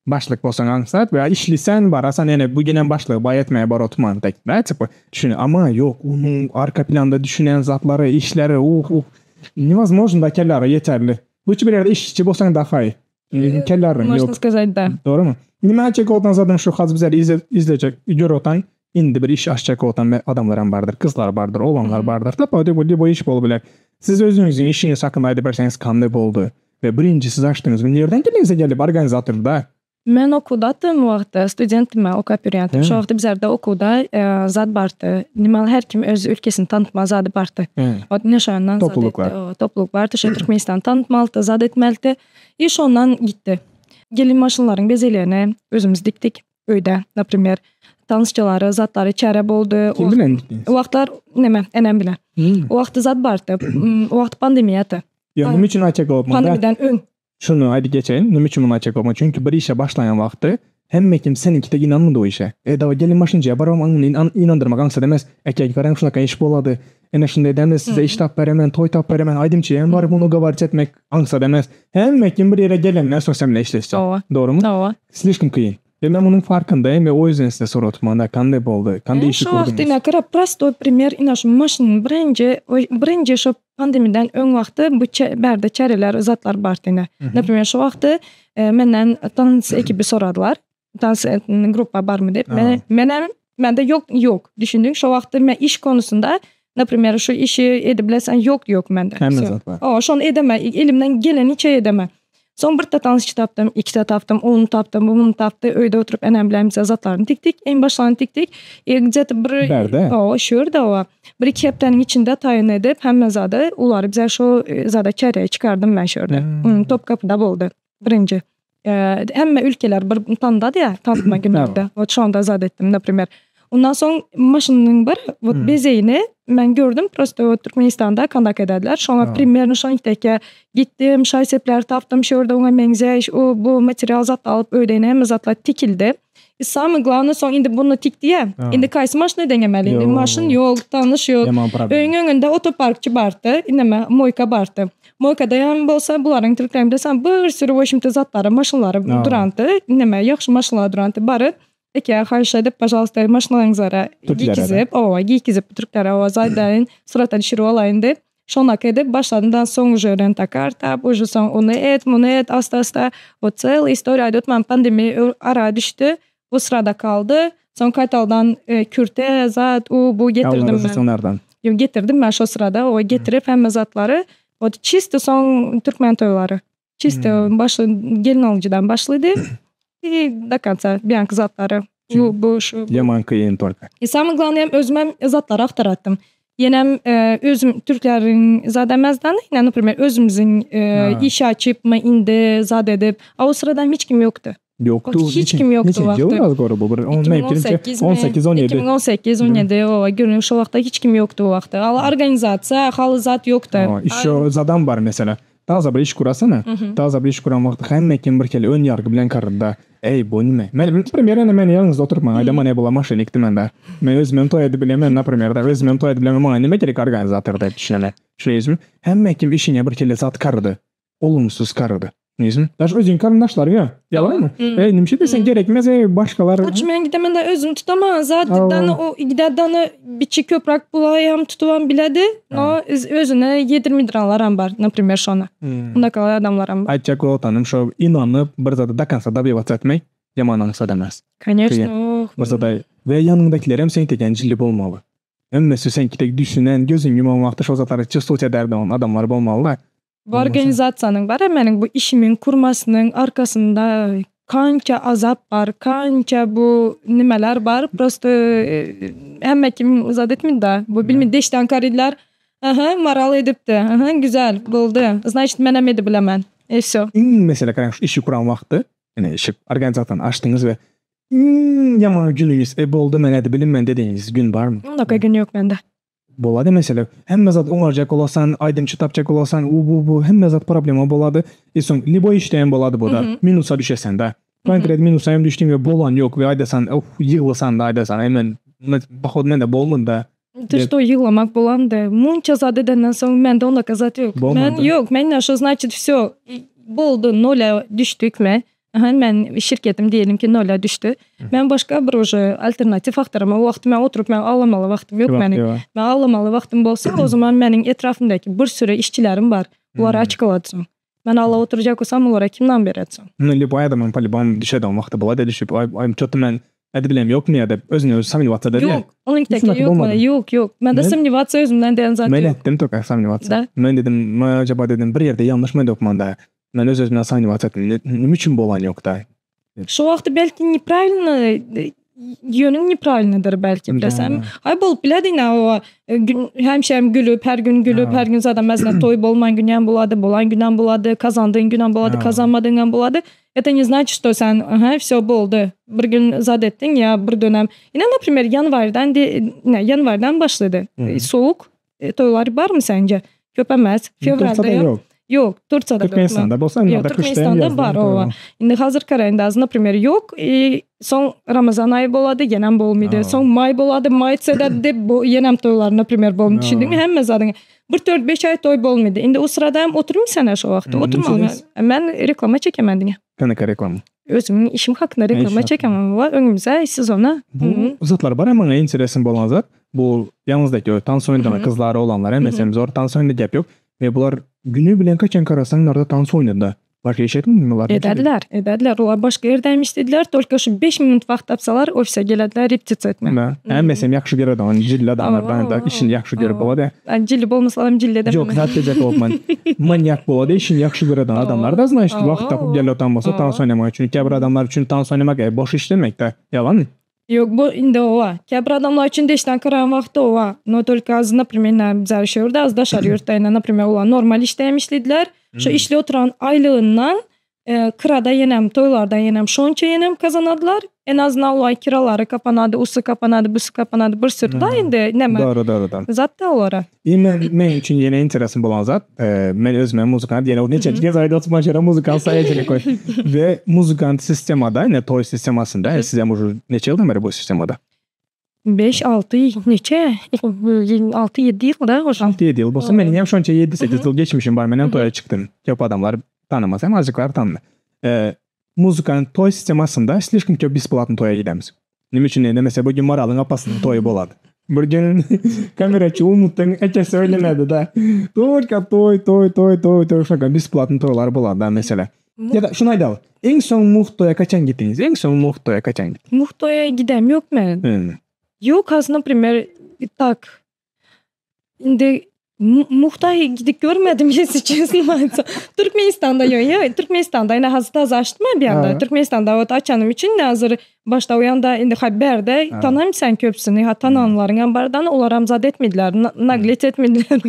[SPEAKER 1] Başlyk bolsaň aňsat we işlisen barasan ýene bu gelen başlygy baý etmäge bar oturman tek da tipa düşüne ama ýok onuň arka planda düşünen zatlary işleri uh uh newozmojno da kellara ýeterli lutçy bir ýerde işçi bolsaň daha iyi kellaryn
[SPEAKER 2] ýok Можно сказать da.
[SPEAKER 1] Dogrymy? Indi men aýtjak bolgan zadym şu haz bizleri izlejek görüp otan indi bir iş açjak bolgan adamlaram bardyr gyzlar bardyr oglanlar bardyr tapawudy ýok bu iş bolup biler siz özüňiziň işiňiz hakynda aýdyp berseňiz kanday boldy We birinji siz açdyňyz. Nirden geldiňize gelip organizatorda?
[SPEAKER 2] Men okuwdadym o wagtda, studentdim men, okap ýörýändim. Şo wagtda bizlerde okuwda zat bardy. Nima her kim öz ülkesini tanytma zady bardy. Ot ine şondan
[SPEAKER 1] Topluluklar.
[SPEAKER 2] Topluluk bardy. Şo Türkmenistany tanytmalydy, zat etmelidi. I şondan gitdi. Gelin maşynlaryň bezelenini özümiz dikdik öýde, naprimer. Tansçylary, zatlary çäre boldy.
[SPEAKER 1] Kim bilen dikdiňiz?
[SPEAKER 2] O wagtlar neme, enem bilen. O wagtda zat bardy. O wagt pandemiýady.
[SPEAKER 1] Ýa nime üçin aýtjak bolupmyň da?
[SPEAKER 2] Pandemiýadan öň.
[SPEAKER 1] Şuny aýdyp geçeýin, nime üçin muny aýtjak bolupmyň? Çünki bir işe başlaýan wagty hemme kim seniňkide ynanmady o işe. E dawa gelin maşynjyýa barybam ony ynandyrmak aňsat emes. Äkeý garaň şunaka iş bolady. Ene şunda edemez size iş tapyp beremen, toý tapyp beremen, aýdymçyýam baryp muny ugowarit etmek aňsat emes. Hemme kim bir ýere gelenden soň sen bilen işleşjek. Dogrymy? Slişkom kyn. Ve men munuň farkyndaýym we o ýüzden size sorap otyrman-da, kanday boldy, kanday işi
[SPEAKER 2] Şu wagt ine gara prostoý primer ine şu maşynyň birinji birinji şu pandemiýadan öň wagty bu bärde çäreler zatlar bardy ine. Naprimer şu wagty menden tans ekibi soradylar. Tans gruppa barmy diýip. Men menem mende ýok ýok düşündiň şo wagty men iş konusynda naprimer şu işi edip bileseň ýok ýok mende.
[SPEAKER 1] Hemme zat bar.
[SPEAKER 2] Owa şony edemän elimden geleniçe edemän. Soň bir tanyşçy tapdym, ikide tapdym, ony tapdym, muny tapdy. Öýde oturyp enem bilen bize zatlaryny tikdik. Iň başlany tikdik. E, gde-to bir
[SPEAKER 1] Bärde?
[SPEAKER 2] Hawa, şu ýerde hawa. Bir iki hepdäniň içinde taýyn edip, hemme zady olary bize şo e, zada çäreye çykardym men şu ýerde. Hmm, Topkapyda boldy birinji. E, hemme ülkeler bir tandady ýa, tanıtma gününde. Wot şonda zat etdim, naprimer. Ondan soň maşynyň bir wot bezeýini men gördüm prosto wot Türkmenistanda kondak edediler. Şoňa primerno şoňkidäki gitdim, şaý-sepleri tapdym, şu ýerde oňa meňzeş, o bu material zat alyp öýde ine hemme zatlar tikildi. I samyý glawnyý soň indi bunu tikdi-ýa. Indi kaýsy maşyny deňemeli indi maşyn ýok, tanyş ýok. Öýüň öňünde otoparkçy bardy, ineme moýka bardy. Moýkada ýan bolsa bularyň türklerini bilseň bir sürü w-oşimte zatlary, maşynlary durandy. Ineme ýagşy maşynlar durandy. Baryp Eke haýyş edip pažalsta maşynaňyzara gikizip, owa gikizip türklere owa zaýdaýyn surata düşürip alaýyn diýip, şonaka edip başladym da soň uje renta karta, uje soň ony et, muny et asta-asta wot çelyý istoriýa aýdyp otman pandemiýa ara düşdi, bu syrada kaldy, soň kaýtaldan kürte zat u bu getirdim men. Ýok getirdim men şo syrada owa getirip hemme zatlary wot çisto soň türkmen toýlary. Çisto başly gelin alyjydan başlady i do konca bianki zatlary. Bu bu şu.
[SPEAKER 1] Ýaman kyn tolka.
[SPEAKER 2] I samyý glawnyý hem özümem zatlary agtaratdym. Ýenem özüm türkleriň zat emezden, ýa naprimer özümiziň iş açypmy indi zat edip, a o syrada hiç kim ýokdy.
[SPEAKER 1] Ýokdy.
[SPEAKER 2] Hiç kim ýokdy o wagtda.
[SPEAKER 1] Neçenji ýyl razgory bu bir?
[SPEAKER 2] 2018, 17. 2018, 17 owa görüň şo wagtda hiç kim ýokdy o wagtda. Al organizasiýa, haly zat ýokdy.
[SPEAKER 1] Işo zadam bar mesela. Taza bir iş kurasana. Taza bir iş kuran wagty hemme kim bir kele ön ýargy bilen karynda. Eý bu nime? Men naprimer ene men ýalňyz oturyp maňa aýdaman e bula maşenikdi mende. Men özümem toý edip bilemen naprimer da özümem toý edip bilemen maňa nime gerek organizator diýip düşünene. Düşünýäňizmi? Hemme kim işine bir kele zat kardy. Olumsuz kardy. Düşünýäňizmi? Daş özüň karyndaşlaryň ýa. Ýalanmy? Eý nimşe diýseň gerekmez eý başgalar.
[SPEAKER 2] Uç men gidemende özüm tutaman zat dany o gidä dany biçi köprak pulaýam tutubam biledi. No özüne ýedirmidiranlaram bar naprimer şony. Undakalar adamlaram bar.
[SPEAKER 1] Aýtjak bolganym şo ynanyp bir zady do konca dobivаться etmek ýaman aňsat emes.
[SPEAKER 2] Koneçno oh.
[SPEAKER 1] Bir zada we ýanyňdakilerem seň dek jilli bolmaly. Hemmesi seňki dek düşünen gözüň ýuman wagty şo zatlary çувствовать ederdiň adamlar bolmalyda.
[SPEAKER 2] Bu organizasiýanyň bar meniň bu işimiň kurmasynyň arkasynda kança azap bar, kança bu nimeler bar, prosto hemme kim zat etmedi-da. Bu bilmedi deşden karydylar. Aha, maral edipdi. Aha, güzel, boldy. Значит, menem edip bilemen. И всё.
[SPEAKER 1] Iň mesele karaň şu işi kuran wagty, ine işi organizasiýany açdyňyz we iň ýaman günüňiz, e boldy men edip bilinmen dedigiňiz gün barmy?
[SPEAKER 2] Ondaka gün ýok mende.
[SPEAKER 1] Bolady mesele. Hemme zat oňarjak bolasan, aýdymçy tapjak bolasan, u bu bu hemme zat problema bolady. I soň liboý işde hem bolady bu da. Minusa düşesen da. Konkret minusa hem düşdüň we bolan ýok we aýdasan uh ýyglasan da aýdasan eý men pohodu mende bolmady da.
[SPEAKER 2] Ty što ýyglamak bolandy. Munça zat edenden soň mende ondaka zat ýok. Men ýok men şo znaçit wsё boldy nolä düşdükmi Aha, men şirketim diýelim ki nola düşdi. Men başga bir uje alternatiw agtaraman. O wagt men oturyp men aglamaly wagtym ýok meniň. Men aglamaly wagtym bolsa, o zaman meniň etrafymdaky bir süri işçilerim bar. Bulara açyk alatjak. Men aglap oturjak bolsam, olara kim nan berjek?
[SPEAKER 1] Nu, lýuboý adamyň polýubomu düşedi o wagty bolady düşüp, aý, aý, ço-to men edip ýokmy ýa-da özüne özi somnewatsa edýär.
[SPEAKER 2] Ýok, onuň teki ýok, ýok, ýok. Mende somnewatsa özümden diýen zat ýok.
[SPEAKER 1] Men etdim toka somnewatsa. Men dedim, men acaba dedim bir ýerde ýalňyşmy edipman-da. Men öz özümden saýnywat etdim. Nime üçin bolan ýokda?
[SPEAKER 2] Şu wagty belki nepravilno ýönüň nepravilnodyr belki bilesem. Aý bolup biledi ine o hemişe hem gülüp her gün gülüp her gün zaten mesela toý bolman günem bolady, bolan günem bolady, kazandygyň günem bolady, kazanmadygyň hem bolady. Это не значит, что sen aha всё boldy. Bir gün zat etdiň ýa bir dönem. Ine например ýanwardan ne ýanwardan başlady. Sowuk Toýlar barmy sence? Köp emes. Fewralda
[SPEAKER 1] ýok.
[SPEAKER 2] Ýok, Tursiýada
[SPEAKER 1] ýok. Türkmenistanda bolsa
[SPEAKER 2] indi Ýok, Türkmenistanda bar, owa. Indi hazir karaýynda az, naprimер, ýok. I soň Ramazan aýy bolady, ýenem bolmady. Soň maý bolady, maý sebäp bu ýenem toýlar, naprimер, bolmady. Düşündiňmi? Hemme zadyň. Bir dört-beş aý toý bolmady. Indi o syrada hem oturmy sen şo wagtda? Oturmaly. Men reklama çekemen diňe.
[SPEAKER 1] Kanaka reklama?
[SPEAKER 2] Özümiň işim hakynda reklama çekemen. Wa, öňümize sezona.
[SPEAKER 1] Bu zatlar bar, maňa interesim bolan zat. Bu ýalňyzdaki tans oýnadan gyzlar oglanlar hemmesem zor tans oýnady gep ýok. We bular güni bilen kaçan garasaň narda tans oýnady. Başga iş etmedimi bular?
[SPEAKER 2] Edediler, edediler. Olar başga ýerde hem işlediler. Tolko şu beş minut wagt tapsalar ofise gelediler repetisiýa etmek.
[SPEAKER 1] Da. Hemmesem ýagşy göredi ony jilli adamlar da da işini ýagşy görüp bolady.
[SPEAKER 2] Jilli bolmasalar hem jilli edemem.
[SPEAKER 1] Ýok zat diýjek bolupman. Manýak bolady işini ýagşy göreden adamlar da znaýşt wagt tapyp gelip otan bolsa tans oýnamak üçin. Käbir adamlar üçin tans oýnamak boş iş demekda. Ýalanmy?
[SPEAKER 2] Ýok bu indi owa. Käbir adamlar üçin deşden karan wagty owa. No tolko az naprimer na bizar şu ýerde az daşary ýurtda indi naprimer olar normal işde hem işlediler. Şu işli oturan aýlygyndan kirada ýenem toýlarda ýenem şonça ýenem kazanadylar. En azyndan olar kiralary kapanady, usy kapanady, busy kapanady bir sürü da indi neme.
[SPEAKER 1] Dogry dogry dogry.
[SPEAKER 2] Zat da olara.
[SPEAKER 1] I men meň üçin ýene interesim bolan zat, men özüme muzykant ýene neçenji gezek aýdyp oturman şeýle muzykant saýajyny koý. We muzykant sistemada ine toý sistemasynda sizem uje neçe ýyldan bäri bu sistemada?
[SPEAKER 2] Beş alty neçe alty ýedi ýyl da uje.
[SPEAKER 1] Alty ýedi ýyl bolsa meniň hem şonça ýedi sekiz ýyl geçmişim bar menem toýa çykdym. Köp adamlar tanamasa hem azjyklar tanydy. Muzykant toý sistemasynda slişkom köp besplatny toýa gidemiz. Nime üçin diýende meselem bu gün Maralyň apasynyň toýy bolady. Bir gün kameraçy Umutdan ekesi öýlenedi da. Только toý toý toý toý toý şoňa besplatny toýlar bolady da meselem. Ýa-da şuny aýdaly. Iň soň mugt toýa kaçan gitdiňiz? Iň soň mugt toýa kaçan gitdiňiz?
[SPEAKER 2] Mugt toýa gidem ýok men. Ýok, az naprimer tak. Indi. Muhtaý gidip görmedim если честно aýtsam. Türkmenistanda ýok, ýok, Türkmenistanda ine hazir taze açdym bir ýanda. Türkmenistanda wot açanym üçin ine hazir başda o ýanda indi ha bärde tanam sen köpüsini, ha tananlaryň hem bardan olaram zat etmediler, naglet etmediler.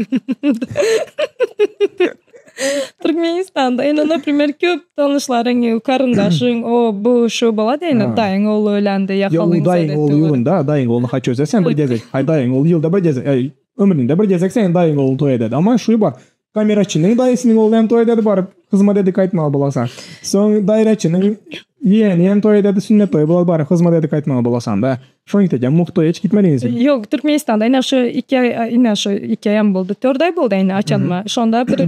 [SPEAKER 2] Türkmenistanda ine naprimer köp tanyşlaryň, garyndaşyň o bu şu bolady ine daýyň ogly ölendi ýa halyň
[SPEAKER 1] zat etdi. Daýyň ogly ýylynda, daýyň oglyny ha çözersen bir gezek. Haý daýyň ogly ýylda bir gezek. Ömründe bir gezek seniň daýyň ogly toý ededi. Amma şu bar. Kameraçynyň daýysynyň ogly hem toý ededi baryp hyzmat edip gaýtmaly bolasan. Soň daýraçynyň ýeňi hem toý ededi sünnet toýy bolady baryp hyzmat edip gaýtmaly bolasan da. Şoň ýetejem mugt toýa hiç gitmediňizmi?
[SPEAKER 2] Ýok, Türkmenistanda ine şu iki aý ine şu iki aýam boldy. Dört aý boldy ine açanyma. Şonda bir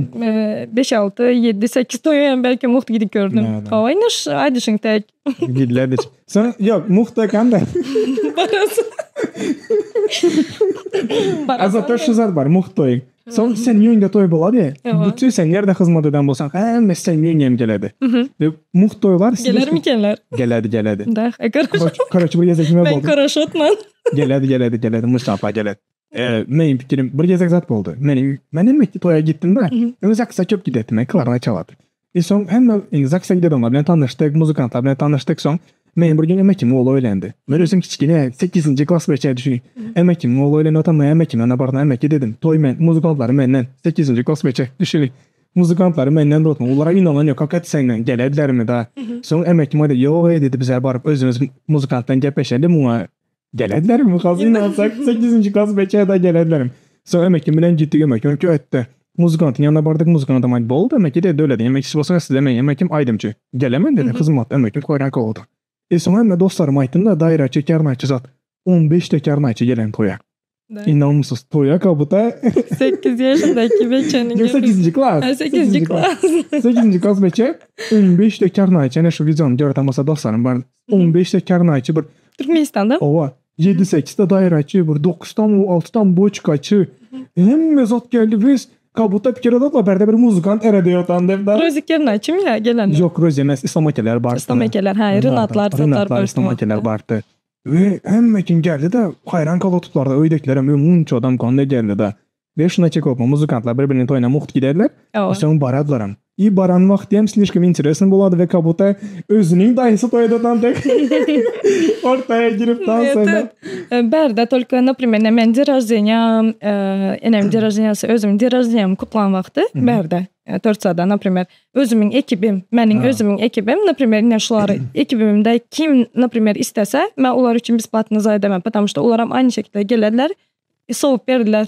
[SPEAKER 2] beş-alty, ýedi-sekiz toýa hem belki mugt gidip gördüm. Hawa ine şu aýdyşyň täk.
[SPEAKER 1] Gidilerdi. Soň ýok, mugt ekende.
[SPEAKER 2] Barasy.
[SPEAKER 1] Azatda şu zat bar, mugt toýy. Soň sen ýöňde toý bolady. Bütün sen nirde hyzmat eden bolsaň, hemme sen ýöňem geledi. Ve mugt toýlar
[SPEAKER 2] Gelermikenler?
[SPEAKER 1] Geledi, geledi.
[SPEAKER 2] Da,
[SPEAKER 1] korоче. Korоче bir gezek nime
[SPEAKER 2] boldy? Men koroşotman.
[SPEAKER 1] Geledi, geledi, geledi. Mustafa geledi. Meň pikirim bir gezek zat boldy. Men men hem toýa gitdim de. Öň zaksa köp gidetdim. Men klarna çalady. E soň hemme indi zaksa giden adamlar bilen tanyşdyk, muzykantlar bilen tanyşdyk. Soň men bir gün Emekim ogly öýlendi. Men özüm kiçgine sekizinji klas beçe düşüniň. Emekim ogly öýlendi otam men Emekim ýanyna bardym. Emeki dedim, toý men, muzykantlary menden. Sekizinji klas beçe düşüniň. Muzykantlary menden dostum. Olara ynanan ýok, hakykat senden geledilermi da. Soň Emekim aýdy, ýok eý dedi, bizler baryp özümiz muzykant bilen gepleşeli muňa Geledilermi? Hazır inansak 8. klas beçe da geledilermi? Soň Emekim bilen gitdik Emekim ötdi. Muzykantyň ýanyna bardyk, muzykantam aýtdy, boldy Emeki dedi, öyle diýmek bolsa size men Emekim aýdymçy. Gelemen dedi, hyzmat Emekim koýran kowdy. E soň hemme dostlaryma aýtdym da, daýraçy, kernaýçy zat. 15 te kernaýçy gelen toýa. Inanmysyz, toýa kabuta.
[SPEAKER 2] 8 ýaşyndaky beçeniň.
[SPEAKER 1] Ýok, 8-nji klas.
[SPEAKER 2] 8-nji klas.
[SPEAKER 1] 8-nji klas beçe 15 te kernaýçy, ene şu wideony görten bolsa dostlarym bar. 15 te kernaýçy bir.
[SPEAKER 2] Türkmenistanda?
[SPEAKER 1] Owa. 7-8 te daýraçy, bir 9-dan, 6-dan boçkaçy. Hemme zat geldi biz. Kabuta pikir edip, berde bir muzykant eredi ýotan dep
[SPEAKER 2] da. Rozi kernaýçymy ýa gelenler?
[SPEAKER 1] Ýok, Rozi emes, Islam akeler bardy.
[SPEAKER 2] Islam akeler, ha, Renatlar,
[SPEAKER 1] zatlar Renatlar, Islam akeler bardy. We hemme kim geldi-de, haýran galyp oturdylar-da, öýdäkilerem, öý munça adam kanda geldi-de. We şuna çekip, muzykantlar bir-biriniň toýuna mugt giderler. Soň baradylaram. I baran wagty hem slişkom interesno bolady we kabuta özüniň daýysy toýda tans ortaya girip tans oýnap.
[SPEAKER 2] Bärde tolko naprimer men день рождения enem день рождениýasy özümiň день рождениýamy kutlan wagty bärde Tortsada naprimer özümiň ekibim meniň özümiň ekibim naprimer ine şular ekibimde kim naprimer istese men olar üçin besplatno zat edemem потому что olaram aynı şekilde gelediler sowup berdiler.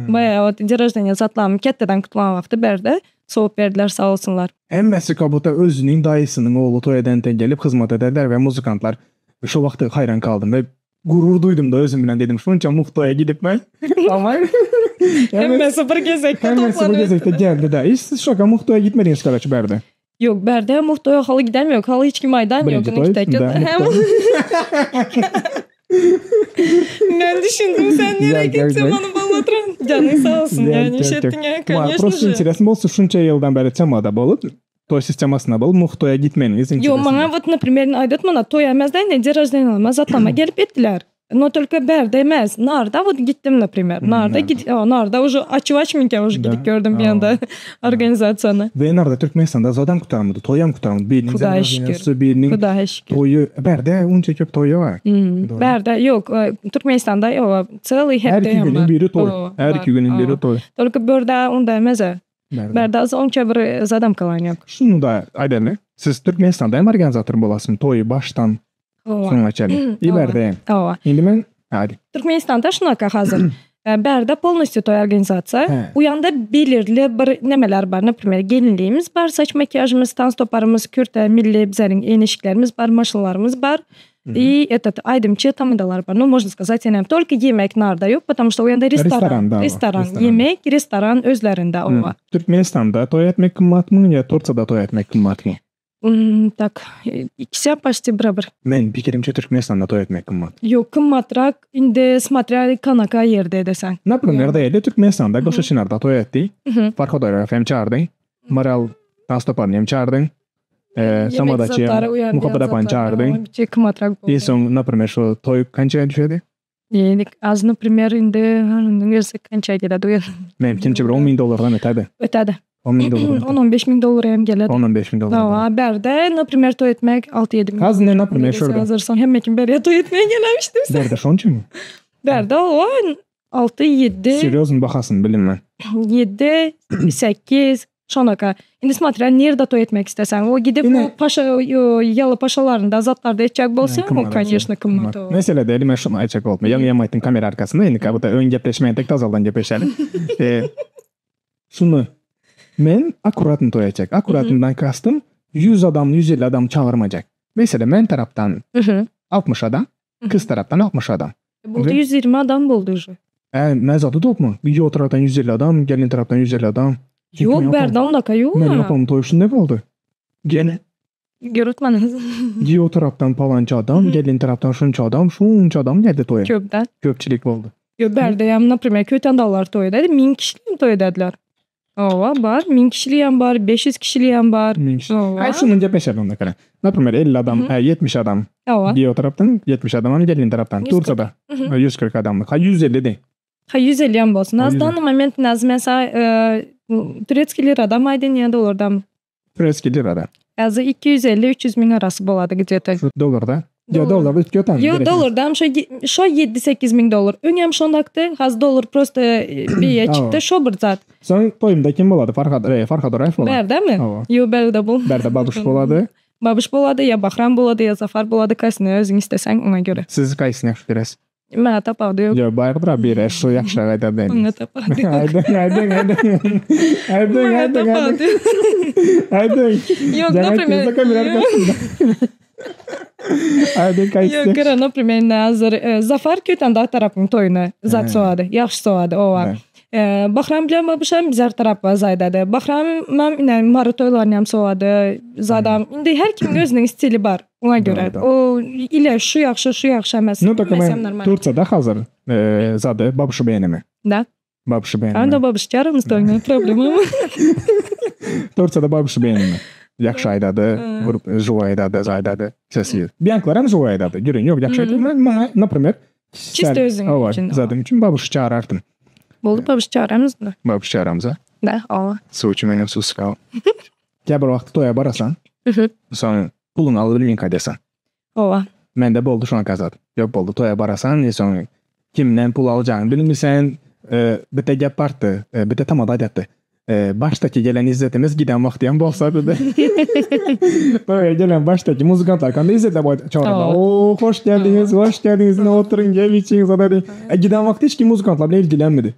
[SPEAKER 2] Baýa wagt день рождения zatlarymy ketdeden kutlan wagty bärde sowup berdiler sag bolsunlar.
[SPEAKER 1] Hemmesi kabuta özüniň daýysynyň ogly toý edenden gelip hyzmat ederler we muzykantlar şo wagty haýran galdym we gurur duýdum da özüm bilen dedim şunça mugt toýa gidip men ama
[SPEAKER 2] Hemmesi bir gezekde
[SPEAKER 1] hemmesi bir
[SPEAKER 2] toplanyp
[SPEAKER 1] gezekde geldi da. Hiç siz şoka mugt toýa gitmediňiz karaçy bärde.
[SPEAKER 2] Ýok bärde mugt toýa haly gidem ýok haly hiç kim aýdan ýok.
[SPEAKER 1] Birinji toý da mugt toý.
[SPEAKER 2] Men düşündim sen nereye gittin onu balatran. Janyň sag bolsun yani iş etdiň ya конечно
[SPEAKER 1] Просто
[SPEAKER 2] же.
[SPEAKER 1] интересно bolsa şunça ýyldan bäri temada bolup toý sistemasynda bolup mugt toýa gitmeniňiz
[SPEAKER 2] Ýok
[SPEAKER 1] интересно.
[SPEAKER 2] maňa вот например aýdyp mana toý emesde ine день рождения zatlama gelip etdiler. Но только bärde emes. Narda вот gitdim например. Narda git o, narda уже açyp açmynka уже
[SPEAKER 1] Да.
[SPEAKER 2] gidip gördüm bir ýanda organizasiýany.
[SPEAKER 1] We narda Türkmenistanda zadam gutarmady, toýam gutarmady. Biriniň
[SPEAKER 2] Hudaýa şükür.
[SPEAKER 1] rождениýasy, biriniň
[SPEAKER 2] Hudaýa şükür.
[SPEAKER 1] toýy. Bärde unça köp toýy bar.
[SPEAKER 2] Hmm. Bärde ýok, e, Türkmenistanda ýok, целый
[SPEAKER 1] Her
[SPEAKER 2] hepde
[SPEAKER 1] iki
[SPEAKER 2] hem
[SPEAKER 1] günüň
[SPEAKER 2] bar.
[SPEAKER 1] biri toý.
[SPEAKER 2] O,
[SPEAKER 1] Her
[SPEAKER 2] bar.
[SPEAKER 1] iki günüň biri
[SPEAKER 2] O.
[SPEAKER 1] toý.
[SPEAKER 2] Только bärde onda emes. e.
[SPEAKER 1] Bärde.
[SPEAKER 2] Bärde az onça bir zadam kalan ýok.
[SPEAKER 1] Şunu da aýdaly. Siz Türkmenistanda hem organizator bolasyň toýy başdan
[SPEAKER 2] Owa.
[SPEAKER 1] soňuna çenli. I bärde hem.
[SPEAKER 2] Owa.
[SPEAKER 1] Indi men hadi.
[SPEAKER 2] Türkmenistanda şunaka hazır. E, Bärde polностью toý organizasiýa.
[SPEAKER 1] He.
[SPEAKER 2] U ýanda belirli bir nemeler bar. Например, gelinligimiz bar, saç makiýajymyz, tans toparymyz, kürte, milli bizleriň eneşiklerimiz bar, maşynlarymyz bar. И этот aýdymçy tamadalar bar. Ну, можно сказать, ýene только yemek narda ýok, потому что u ýanda restoran.
[SPEAKER 1] Restoran da bar,
[SPEAKER 2] Restoran,
[SPEAKER 1] restoran.
[SPEAKER 2] yemek, restoran özlerinde owa.
[SPEAKER 1] Türkmenistanda toý etmek gymmatmy ýa Tursiýada toý etmek gymmatmy?
[SPEAKER 2] Hmm, tak, ikisi почти bir-bir.
[SPEAKER 1] Men pikirimçe Türkmenistanda toý etmek gymmat.
[SPEAKER 2] Ýok, gymmatrak indi смотря kanaka ýerde edesen.
[SPEAKER 1] Например, diýeli Türkmenistanda Goşaçynarda toý etdi. Farhod Oýrarow hem çagyrdy. Maral tans toparyny hem çagyrdy. Ee, Samadaçy hem Muhabbet apany çagyrdy.
[SPEAKER 2] Gymmatrak
[SPEAKER 1] I soň, например, şu toý kança düşedi?
[SPEAKER 2] Ýenik az naprimer indi gelse kança geledi o
[SPEAKER 1] Men kimçe bir 10 ming dollardan ötädi.
[SPEAKER 2] Ötädi.
[SPEAKER 1] 10 ming dollar.
[SPEAKER 2] 10-15 ming dollar hem geledi.
[SPEAKER 1] 10-15 ming dollar.
[SPEAKER 2] Hawa, bärde naprimer toý etmek 6-7 ming.
[SPEAKER 1] Az ne naprimer şurada.
[SPEAKER 2] Hazır soň hemme kim berýär toý etmeye gelemişdim.
[SPEAKER 1] Bärde şonça mı?
[SPEAKER 2] Bärde o 6-7.
[SPEAKER 1] Serýozny bahasyny bilinmän.
[SPEAKER 2] 7, 8, şonaka. Indi смотря nirde toý etmek isteseň. O gidip o paşa ýaly paşalarynda zatlarda etjek bolsaň, o конечно gymmat.
[SPEAKER 1] Mesele däl, men şuny aýtjak boldum. Ýaňy hem aýtdym kamera arkasynda, indi как будто öň gepleşmeýän tek tazaldan gepleşeli. Şuny men akkuratny toý etjek. Akkuratnydan kastym 100 adam, 150 adam çagyrmajak. Meselem men tarapdan 60 adam, kyz tarapdan 60 adam.
[SPEAKER 2] Boldy 120 adam boldy uje.
[SPEAKER 1] Ä, men zady topma. Ýo tarapdan 150 adam, gelin tarapdan 150 adam.
[SPEAKER 2] Ýok, bärde ondaka ýok.
[SPEAKER 1] Men ýapam toý şunday boldy. Gene.
[SPEAKER 2] Görütmeniz.
[SPEAKER 1] Ýo tarapdan palança adam, gelin tarapdan şunça adam, şunça adam geldi toýa.
[SPEAKER 2] Köp da.
[SPEAKER 1] Köpçülik boldy.
[SPEAKER 2] Ýok, bärde ýam, naprimer, Köýtendaglar toý ededi, 1000 kişilik toý edediler. Hawa, bar. 1000 kişiligem bar, 500 kişiligem bar.
[SPEAKER 1] 1000 kişi. Haý, şuny gepleşeli onda kere. Naprimer, 50 adam, 70 adam.
[SPEAKER 2] Hawa.
[SPEAKER 1] Giýew tarapdan, 70 adam hem gelin tarapdan. Tursiýada 140 adamlyk. Ha, 150 deý.
[SPEAKER 2] Ha, 150 hem bolsun. Az danny moment näzim men saňa turetskiý liradam aýdyn ýa dollardam?
[SPEAKER 1] Turetskiý lirada.
[SPEAKER 2] Häzir 250-300 müň arasy bolady gde-to.
[SPEAKER 1] Dollarda? Ýok, dollarda üýtgep otan.
[SPEAKER 2] Ýok, dollardam şo şo 7-8 müň dollar. Öňem şondakdy, haz dollar prosto beýe çykdy, şo bir zat.
[SPEAKER 1] Soň toýumda kim bolady? Farhad, Farhad Oraýew bolady.
[SPEAKER 2] Bärdemi?
[SPEAKER 1] Hawa.
[SPEAKER 2] Ýok, bärde bol.
[SPEAKER 1] Bärde Babuş bolady.
[SPEAKER 2] Babuş bolady, ýa Bahram bolady, ýa Zafar bolady, kaýsyny özüň isteseň, oňa görä.
[SPEAKER 1] Siz kaýsyny ýagşy göresiz?
[SPEAKER 2] Maňa tapawudy ýok.
[SPEAKER 1] Ýok, bardyr-a biri, şu ýagşyrak aýdar diýen.
[SPEAKER 2] Maňa tapawudy ýok.
[SPEAKER 1] Aýdyň, aýdyň, aýdyň. Aýdyň,
[SPEAKER 2] Maňa
[SPEAKER 1] aýdyň, aýdyň.
[SPEAKER 2] tapawudy ýok.
[SPEAKER 1] Aýdyň.
[SPEAKER 2] Ýok,
[SPEAKER 1] Jaň
[SPEAKER 2] naprimer.
[SPEAKER 1] aýtdyňyzda kamera arkasynda. Aýdyň, kaýsy
[SPEAKER 2] Ýok, gara, naprimer, indi hazir Zafar Köýtendag tarapyň toýuny zat sowady, ýagşy sowady, owa. Bahram bilen Babuşam bizar tarapa zaýdady. Bahram mam ine Mary toýlaryny hem sowady. Zadam indi her kimiň özüniň stili bar. Oňa görä. O ile şu ýagşy, şu ýagşy emes.
[SPEAKER 1] Nu только men Tursiýada hazir zady Babuşy beýeneme.
[SPEAKER 2] Da.
[SPEAKER 1] Babuşy beýeneme.
[SPEAKER 2] Anda Babuş çaramyz toýuna problema.
[SPEAKER 1] Tursiýada Babuşy beýeneme. Ýagşy aýdady, žiwoý aýdady, zaýdady. Sesi. Biýanklar hem žiwoý aýdady. Gürrüň ýok, ýagşy aýdady. Maňa, naprimер,
[SPEAKER 2] Çisto özüň üçin.
[SPEAKER 1] Zadym üçin babuş çağırardym.
[SPEAKER 2] Boldy babuş çağıramyz da.
[SPEAKER 1] Babuş çağıramyz a?
[SPEAKER 2] Da, owa.
[SPEAKER 1] Suw üçin menem suw sykaw. Kä bir wagt toýa barasan. Soň puluňy alyp bilmeýin gaýdasan.
[SPEAKER 2] Owa.
[SPEAKER 1] Mende boldy şoňa zat. Ýok boldy toýa barasan e soň kimden pul aljagyňy bilmisen bitte gep bardy. Bitte tamada aýdatdy. Başdaky gelen izzetimiz giden wagty hem bolsa dedi. Toýa gelen başdaky muzykantlar kanda izzetlep aýdyp çagyrdylar. Oo hoş geldiňiz, hoş geldiňiz, ine oturyň, gel içiň zada diýip. E giden wagty hiç kim muzykantlar bilen ilgilenmedi.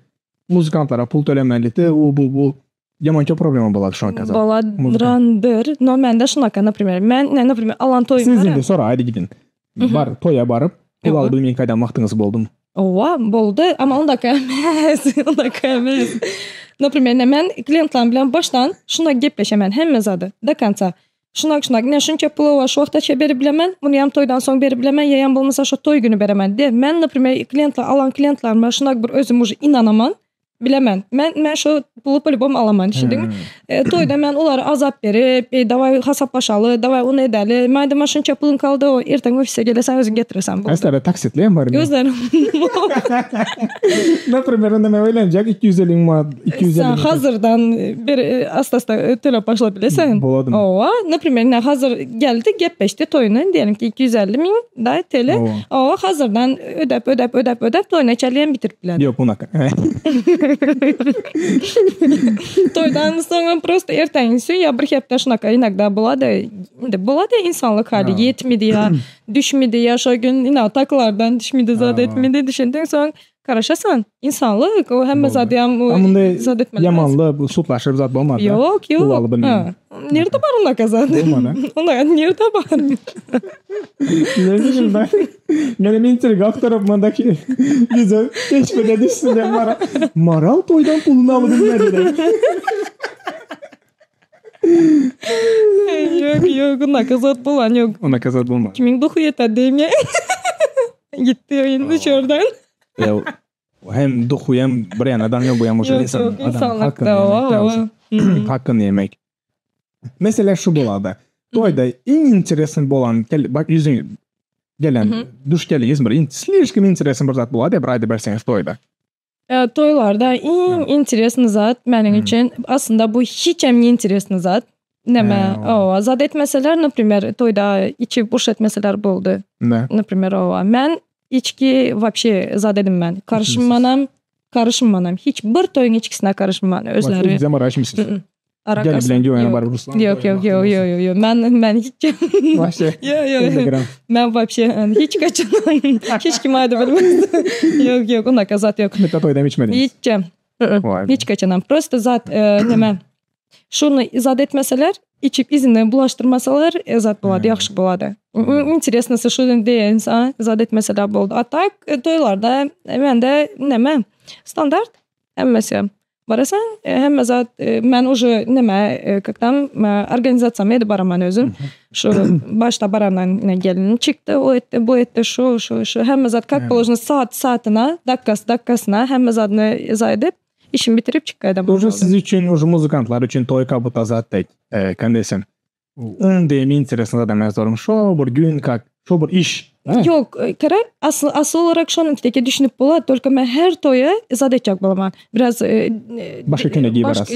[SPEAKER 1] Muzykantlara pul tölemelidi, u bu bu. Ýaman köp problema bolady şoňa kaza.
[SPEAKER 2] Boladrandyr. No mende şunaka, например, men ne, например, alan toýum
[SPEAKER 1] Siz indi sora aýdy gidin. Bar toýa baryp, pul alyp bilmeýin gaýdan wagtyňyz boldumy?
[SPEAKER 2] Owa, boldy, amma ondaka emes, ondaka emes. Например, ine men kliýentlerim bilen başdan şuna gepleşemen hemme zady, do konca. Şunak şunak, ine şunça pul bar, şu wagtaça berip bilemen, muny ýam toýdan soň berip bilemen, ýa ýam bolmasa şo toý güni beremen. De, men, например, kliýentler, alan kliýentlerime şunak bir özüm уже ynanaman. Bilemen. Men men şo puly po-lýubomu alaman, düşündiňmi? E, toýda men olara azap berip, e, daway hasaplaşaly, daway ony edeli. Madem maňa şunça puluň kaldy, o erteň ofise geleseň özüň getirersen boldy.
[SPEAKER 1] Haýsy taksitli hem barmy?
[SPEAKER 2] Gözlerim.
[SPEAKER 1] Например, onda men öýlenjek 250 müň manat, 250
[SPEAKER 2] Sen
[SPEAKER 1] müň.
[SPEAKER 2] hazyrdan bir e, asta-asta töläp başlap bileseň.
[SPEAKER 1] Boladymy?
[SPEAKER 2] Owa, например, ine hazır geldi, gepleşdi toýuna, diýelim ki 250 müň da TL.
[SPEAKER 1] Owa.
[SPEAKER 2] Owa, hazyrdan ödäp, ödäp, ödäp, ödäp toýuna çenli hem bitirip biler.
[SPEAKER 1] Ýok, unaka.
[SPEAKER 2] Toýdan soňam prosta erteňsi ýa bir hepde şunaka inogda bolady. Indi bolady insanlyk haly ýetmedi ýa düşmedi ýa şo gün ina taklardan düşmedi zat etmedi düşündiň soň garaşasan insanlyk o hemme zady ýam
[SPEAKER 1] zat etmeli. Ýamanly bu sudlaşyp zat bolmady.
[SPEAKER 2] Ýok ýok. Nirde bar unaka zat?
[SPEAKER 1] Bolmady.
[SPEAKER 2] Unaka nirde bar?
[SPEAKER 1] Ne bileyim ben. Menem intriga aktaryp mundaki ýüze keşbine düşsün diýen Maral. Maral toýdan puluny alyp bilmedi diýip.
[SPEAKER 2] Ýok, ýok, unaka zat bolan ýok.
[SPEAKER 1] Unaka zat bolmady.
[SPEAKER 2] Kimiň duhy ýeter diýme. Gitdi indi şurdan.
[SPEAKER 1] Ýa hem duhy hem bir ýana daňýa bu ýa
[SPEAKER 2] Ýok, ýok, insanlykda owa.
[SPEAKER 1] Hakyny ýemek. Mesele şu bolady. Toýda iň interesny bolan bak ýüzüň. Gelen duş geldiňiz bir slişkom interesny bir zat bolady bir aýdyp berseňiz toýda.
[SPEAKER 2] Toýlarda iň interesny zat meniň üçin aslynda bu hiçem ne interesny zat. Näme, owa, zat etmeseler, naprimer, toýda içip uruş etmeseler boldy. Naprimer, owa, men içki wapşe zat edinmen. Karyşmanam, karyşmanam. Hiç bir toýuň içkisine karyşman özleri.
[SPEAKER 1] Özüňizem araşmysyz? Gel bilen güwene bar Ruslan.
[SPEAKER 2] Ýok, ýok, ýok, ýok, ýok, ýok. Men men hiç.
[SPEAKER 1] Waşe.
[SPEAKER 2] Ýok, ýok. Men waşe hiç kaçan hiç kim aýdyp bilmez. Ýok, ýok, unaka zat ýok.
[SPEAKER 1] Bitte toýda içmediňiz.
[SPEAKER 2] Hiç. Hiç kaçanam. Prosta zat neme. Şuny zat etmeseler, içip izini bulaşdyrmasalar, zat bolady, ýagşy bolady. Interesnosy şu diýen zat etmeseler boldy. A tak toýlarda mende neme standart hemmesi. Barasaň, hemme zat men uje neme как tam organizasiýamy edip baraman özüm. Şu başda barandan ine gelinim çykdy, o etdi, bu etdi, şu, şu, şu hemme zat как положено saat saatyna, dakgasy dakgasyna hemme zadyny yza edip, işimi bitirip çykyp gaýdam.
[SPEAKER 1] Uje siz üçin, uje muzykantlar üçin toý как будто zat dek, kän desem. Iň diýen interesny zat emes dorum. Şo bir gün kak, şo bir iş.
[SPEAKER 2] Ýok, kara asl asyl olarak şonuňkideki düşünip bolar, tolko men her toýa zat etjek bolaman. Biraz
[SPEAKER 1] Başga kene giý biraz.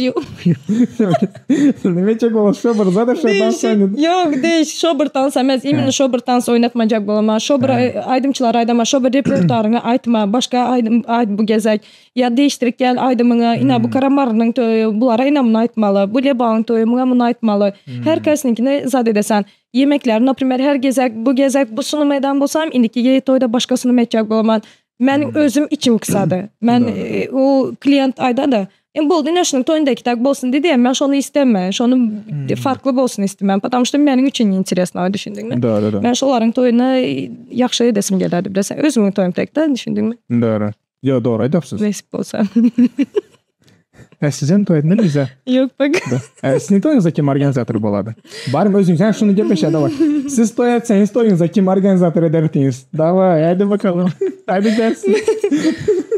[SPEAKER 1] Nime etjek bolasy şo bir zat şo tans oýnat.
[SPEAKER 2] Ýok, deýiş, şo bir tans emes, imенно şo bir tans oýnatmajak bolaman. Şo bir aýdymçylar aýdama, şo bir repertuaryňy aýtma, başga aýdym aýt bu gezek. Ýa değişdirip gel aýdymyňy, ina bu Karamarynyň toýy, bulara ina muny aýtmaly, bu Lebagyň toýy, muňa muny aýtmaly. Her kaýsynyňkyny zat edesen. Ýemekler, naprimer, her gezek, bu gezek bu sunum eden bolsam, indiki toýda başga sunum etjek bolaman. Meniň özüm içim kysady. Men o klient aýdada, Em boldy ine şunuň toýundaki tak bolsun diýdi, men şony istemän, şony farkly bolsun istemän, потому что meniň üçin interesno, düşündiňmi?
[SPEAKER 1] Dogry, dogry.
[SPEAKER 2] Men şolaryň toýuny ýagşy edesim gelýärdi, bilesiň, özümiň toýum tek-de, düşündiňmi?
[SPEAKER 1] Dogry. Ýok, dogry aýdapsyz.
[SPEAKER 2] Nesip bolsa.
[SPEAKER 1] Ә sizem toý etmeli bize.
[SPEAKER 2] Ýok bak.
[SPEAKER 1] Ә siziň toýuňyzda kim organizator bolady? Barym özüňiz hä şuny gepleşä daway. Siz toý etseňiz toýuňyzda kim organizator ederdiňiz? Daway, haýdy bakalym. Haýdy gelsin.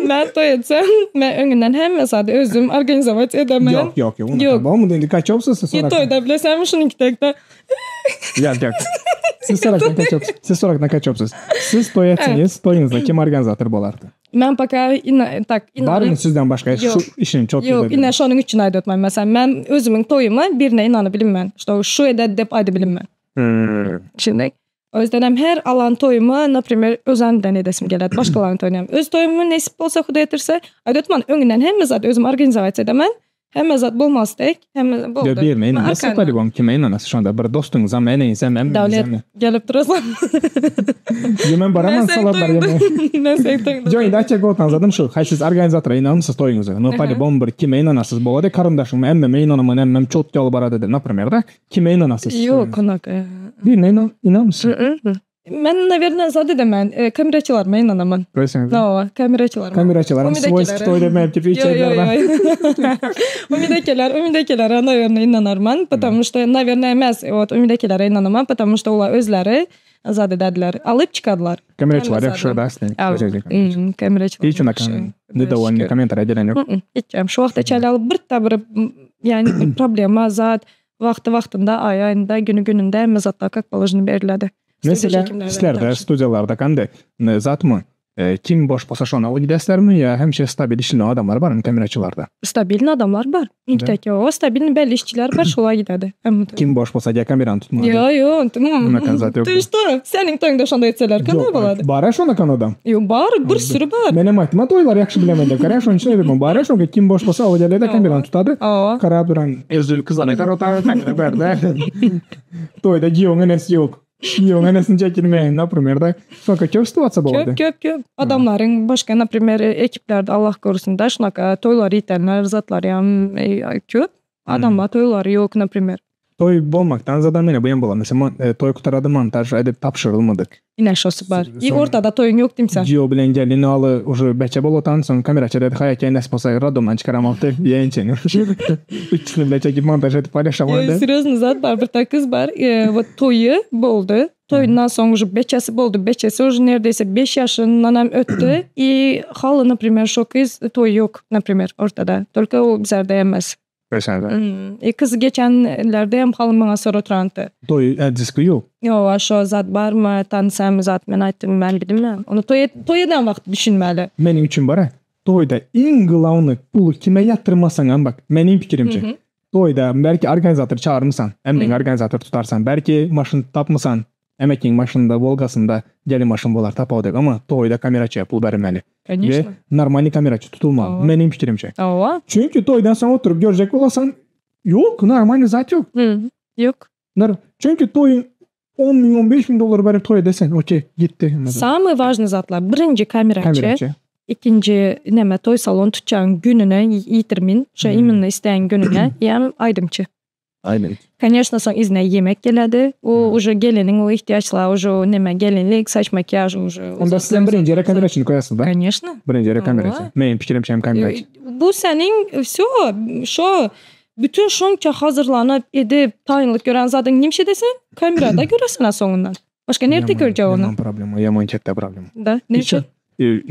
[SPEAKER 2] Men toý etsem, men öňünden hemme zady özüm organizować edemen.
[SPEAKER 1] Ýok, ýok, ýok. Ýok. Bolmady indi kaçopsyz siz.
[SPEAKER 2] I toýda bilesem şunuňki tekde.
[SPEAKER 1] Ýok, ýok. Siz sorakdan kaçopsyz. Siz sorakdan kaçopsyz. Siz toý etseňiz, toýuňyzda kim organizator bolardy?
[SPEAKER 2] Men пока ina tak
[SPEAKER 1] ina. Barmy sizden başga şu işini çok
[SPEAKER 2] Ýok, ine şonuň üçin aýdyp otman. Meselem, men özümiň toýuma birine inanyp bilinmen. Şto şu eder dep aýdyp bilinmen. Düşündik. O ýüzden hem her alan toýuma, naprimer, özemden edesim gelýär. Başgalaryň toýuny hem. Öz toýumy nesip bolsa, Hudaý etirse, aýdyp otman, öňünden hemme zat özüm organizować edemen. Hemme zat bolmaz dek, hemme boldy.
[SPEAKER 1] Ýok, birine ynanasy polibom kime ynanasy şonda bir dostuňyzam, eneňizem,
[SPEAKER 2] Dawlet
[SPEAKER 1] emmiňizem.
[SPEAKER 2] gelip durasan.
[SPEAKER 1] Ýa men baraman salat bar ýa.
[SPEAKER 2] Men seň toýuňda.
[SPEAKER 1] Ýok, indi aýtjak bolsaňyz zadym şu, haý siz organizatora ynanmysyz toýuňyza. No polibom bir kime ynanasyz bolady, garyndaşyňmy, emmeme ynanaman, emmem çot ýaly barady diýip, naprimer da, kime ynanasyz?
[SPEAKER 2] Ýok, onak.
[SPEAKER 1] Birine ynanmysyz?
[SPEAKER 2] Men nawerno zat edemen, kameraçylaryma ynanaman.
[SPEAKER 1] Görseňiz.
[SPEAKER 2] Hawa, kameraçylaryma.
[SPEAKER 1] Kameraçylaryň swojski toý demep diýip içerler.
[SPEAKER 2] Umydakeler, umydakelere nawerno ynanarman, потому что nawerno emes, wot umydakelere ynanaman, потому что olar özleri zat edediler, alyp çykadylar.
[SPEAKER 1] Kameraçylar ýagşy da aslynda.
[SPEAKER 2] Kameraçylar.
[SPEAKER 1] Hiç unakan nedowolnyý kommentariý gelen ýok.
[SPEAKER 2] Hiç, şu wagta çenli alyp bir bir ýani bir problema zat Wagty-wagtynda, aýy-aýynda, güni-gününde hemme zatlar kak položeno beriledi.
[SPEAKER 1] Meselem, sizlerde studiýalarda kande zatmy? Kim boş bolsa şony alyp gidesizlermi ýa hemişe stabil işleýän adamlar barmy kameraçylarda?
[SPEAKER 2] Stabilny adamlar bar. Intäk ýok. Stabilny belli işçiler bar, şolar gidedi.
[SPEAKER 1] Kim boş bolsa diýä kamerany tutmaly.
[SPEAKER 2] Ýok, ýok. Ty şto? Seniň toýuňda şonda etseler kanda bolady?
[SPEAKER 1] Bar-a şonakan adam.
[SPEAKER 2] Ýok, bar, bir sürü bar.
[SPEAKER 1] Menem aýtdym-a toýlary ýagşy bilemen diýip. Garä şonuň üçin aýdýarman. Bar-a şoňa kim boş bolsa ol gelýär-de kamerany tutady. Garap duran. Özül kyzana garap kamera bar-da. Toýda giýewiň enesi ýok. Giýewiň enesini çekilmeýin, naprimer da. Şonka köp situasiýa boldy.
[SPEAKER 2] Köp, köp, köp. Adamlaryň başga, naprimer, ekiplerde Allah korusun-da, şunaka toýlary ýitenler, zatlar ýam köp. Adamlar toýlary ýok, naprimer.
[SPEAKER 1] Toý bolmakdan zada meni bu hem bolar. Mesela toý gutarady montaž edip tabşyrylmadyk.
[SPEAKER 2] Ine şosy bar. I ortada toýuň ýok diýmse.
[SPEAKER 1] Giýew bilen gelin aly uje beçe bolup otan soň kameraçy dedi haý eken nesip bolsa roddomdan çykaramok diýip ýençeni. Üçüsini bile çekip montaž edip paýlaşamok
[SPEAKER 2] diýip. Serýozny zat bar bir tak gyz bar wot toýy boldy. Toýundan soň uje beçesi boldy beçesi uje nerdeyse beş ýaşyndanam ötdi i haly naprimer şo gyz toýy ýok naprimer ortada tolko ol bizerde emes.
[SPEAKER 1] Ösenler.
[SPEAKER 2] Hmm. E kız geçenlerde hem halym maňa soratranty.
[SPEAKER 1] Toý e, diski ýok.
[SPEAKER 2] Ýowa şo zat barmy, tanysamy zat men aýtdym, men bilmän. Ony toý toý eden wagt düşünmeli.
[SPEAKER 1] Meniň üçin bar-a, toýda iň glawny puly kime ýatyrmasaňam bak, meniň pikirimçe. Toýda belki organizator çagyrmysan, emmeň organizator tutarsan, belki maşyn tapmysan, Emekiň maşynda Wolgasynda gelin maşyn bolar tapawudy ýok amma toýda kameraçyya pul berilmeli.
[SPEAKER 2] Конечно.
[SPEAKER 1] We normalny kameraçy tutulmaly meniň pikirimçe.
[SPEAKER 2] Hawa.
[SPEAKER 1] Çünki toýdan soň oturyp görjek bolasan ýok normalny zat ýok.
[SPEAKER 2] Ýok.
[SPEAKER 1] Nar çünki toýuň 10 müň 15 müň dollar berip toý edesen okey gitdi.
[SPEAKER 2] Samyý важnyý zatlar birinji kameraçy,
[SPEAKER 1] Kameraçy.
[SPEAKER 2] ikinji neme toý salon tutjagyň gününe ýitirmin şo imенно isleýän gününe ýa aýdymçy.
[SPEAKER 1] Aynen.
[SPEAKER 2] Конечно, soň yzyna ýemek geledi. O уже geliniň o ihtiýaçlary уже o neme gelinlik, saç makiýaž уже.
[SPEAKER 1] Onda siz hem birinji ýere kameraçyny koýasyz da?
[SPEAKER 2] Конечно.
[SPEAKER 1] Birinji ýere kameraçy. Meniň pikirimçe hem kameraçy.
[SPEAKER 2] Bu seniň wsё şo bütün şonça hazyrlanyp edip taýynlyk gören zadyň nimşe desen kamerada göresiň a soňundan. Başga nirde görjek ony?
[SPEAKER 1] Ýaman problema, ýaman ketde problema.
[SPEAKER 2] Da, neçe?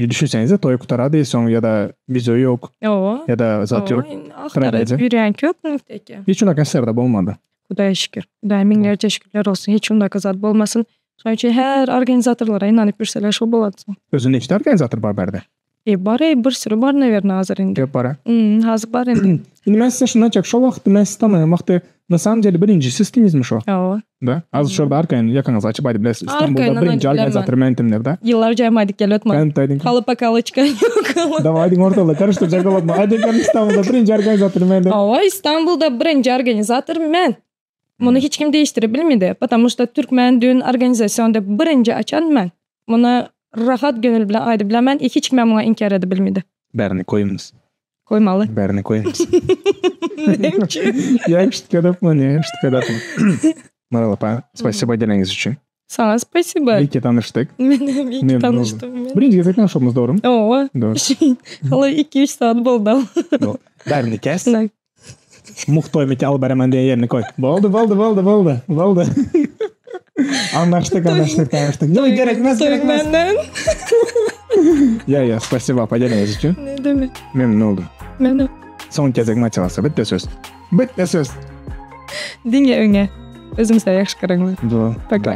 [SPEAKER 1] Düşünseňize toý gutarady soň ýa-da wideo ýok.
[SPEAKER 2] Owa.
[SPEAKER 1] Ýa-da zat ýok.
[SPEAKER 2] Agtaryp ýörýän köp mümteki.
[SPEAKER 1] Hiç unakan serdap bolmady.
[SPEAKER 2] Hudaýa şükür. Hudaýa müňlerçe şükürler bolsun. Hiç undaka zat bolmasyn. Şonuň üçin her organizatorlara ynanyp ýürseler şol bolady soň.
[SPEAKER 1] Özi neçde organizator bar bärde?
[SPEAKER 2] E bar ey bir sürü bar nawerno hazir indi.
[SPEAKER 1] Köp bar a?
[SPEAKER 2] Hazir bar indi.
[SPEAKER 1] Indi men size şundan çek şo wagtda men sizi tanaýan wagty na samom dele birinji sizdiňizmi şo?
[SPEAKER 2] Hawa.
[SPEAKER 1] Da? Azir şo ýerde arkaýyn ýakaňyzy açyp aýdyp bilersiz. Istanbulda birinji organizator mendim diýip da.
[SPEAKER 2] Ýyllarca hem aýdyp gelip otman.
[SPEAKER 1] Känip aýdyň.
[SPEAKER 2] Halypa-kalyçka ýok.
[SPEAKER 1] Dawaý aýdyň ortalygy garyşdyrjak bolupmy? Aýdyň kän Istanbulda birinji organizator men diýip.
[SPEAKER 2] Hawa Istanbulda birinji organizator men. Muny hiç kim değiştirip bilmedi. Потому что Türkmen düğün organizasyon dep birinji açan men. Muny rahat gönül bilen aýdyp bilemen i hiç kimem muňa inkär edip bilmedi.
[SPEAKER 1] Bärini koýumyz.
[SPEAKER 2] Koýmaly.
[SPEAKER 1] Bärini koýumyz.
[SPEAKER 2] Näme üçin?
[SPEAKER 1] Ýa ştkedapman, ýa ştkedapman. Maral apa, spasibo geleniňiz üçin.
[SPEAKER 2] Saňa spasibo.
[SPEAKER 1] İyi ki tanyşdyk.
[SPEAKER 2] Men hem iyi ki tanyşdym.
[SPEAKER 1] Birinji gezek tanyşmamyz dogrymy?
[SPEAKER 2] Owa.
[SPEAKER 1] Dogry.
[SPEAKER 2] Hala 2-3 saat boldy.
[SPEAKER 1] Bärini kes. Mugt toý meke alyp beremen diýen ýerini koý. Boldy, boldy, boldy, boldy. Boldy. Anlaşdyk, anlaşdyk, tanışdyk. Ýok, gerekmez, gerekmez.
[SPEAKER 2] Menden.
[SPEAKER 1] Ýa, ýa, spasibo apa geleniňiz üçin.
[SPEAKER 2] Ne demek.
[SPEAKER 1] Memnun oldum.
[SPEAKER 2] Menem.
[SPEAKER 1] Soňky gezek motiwasiýa, bitte söz. Bitte söz.
[SPEAKER 2] Diňe öňe. Özüňize ýagşy garaňlar.
[SPEAKER 1] Doğru.
[SPEAKER 2] Пока.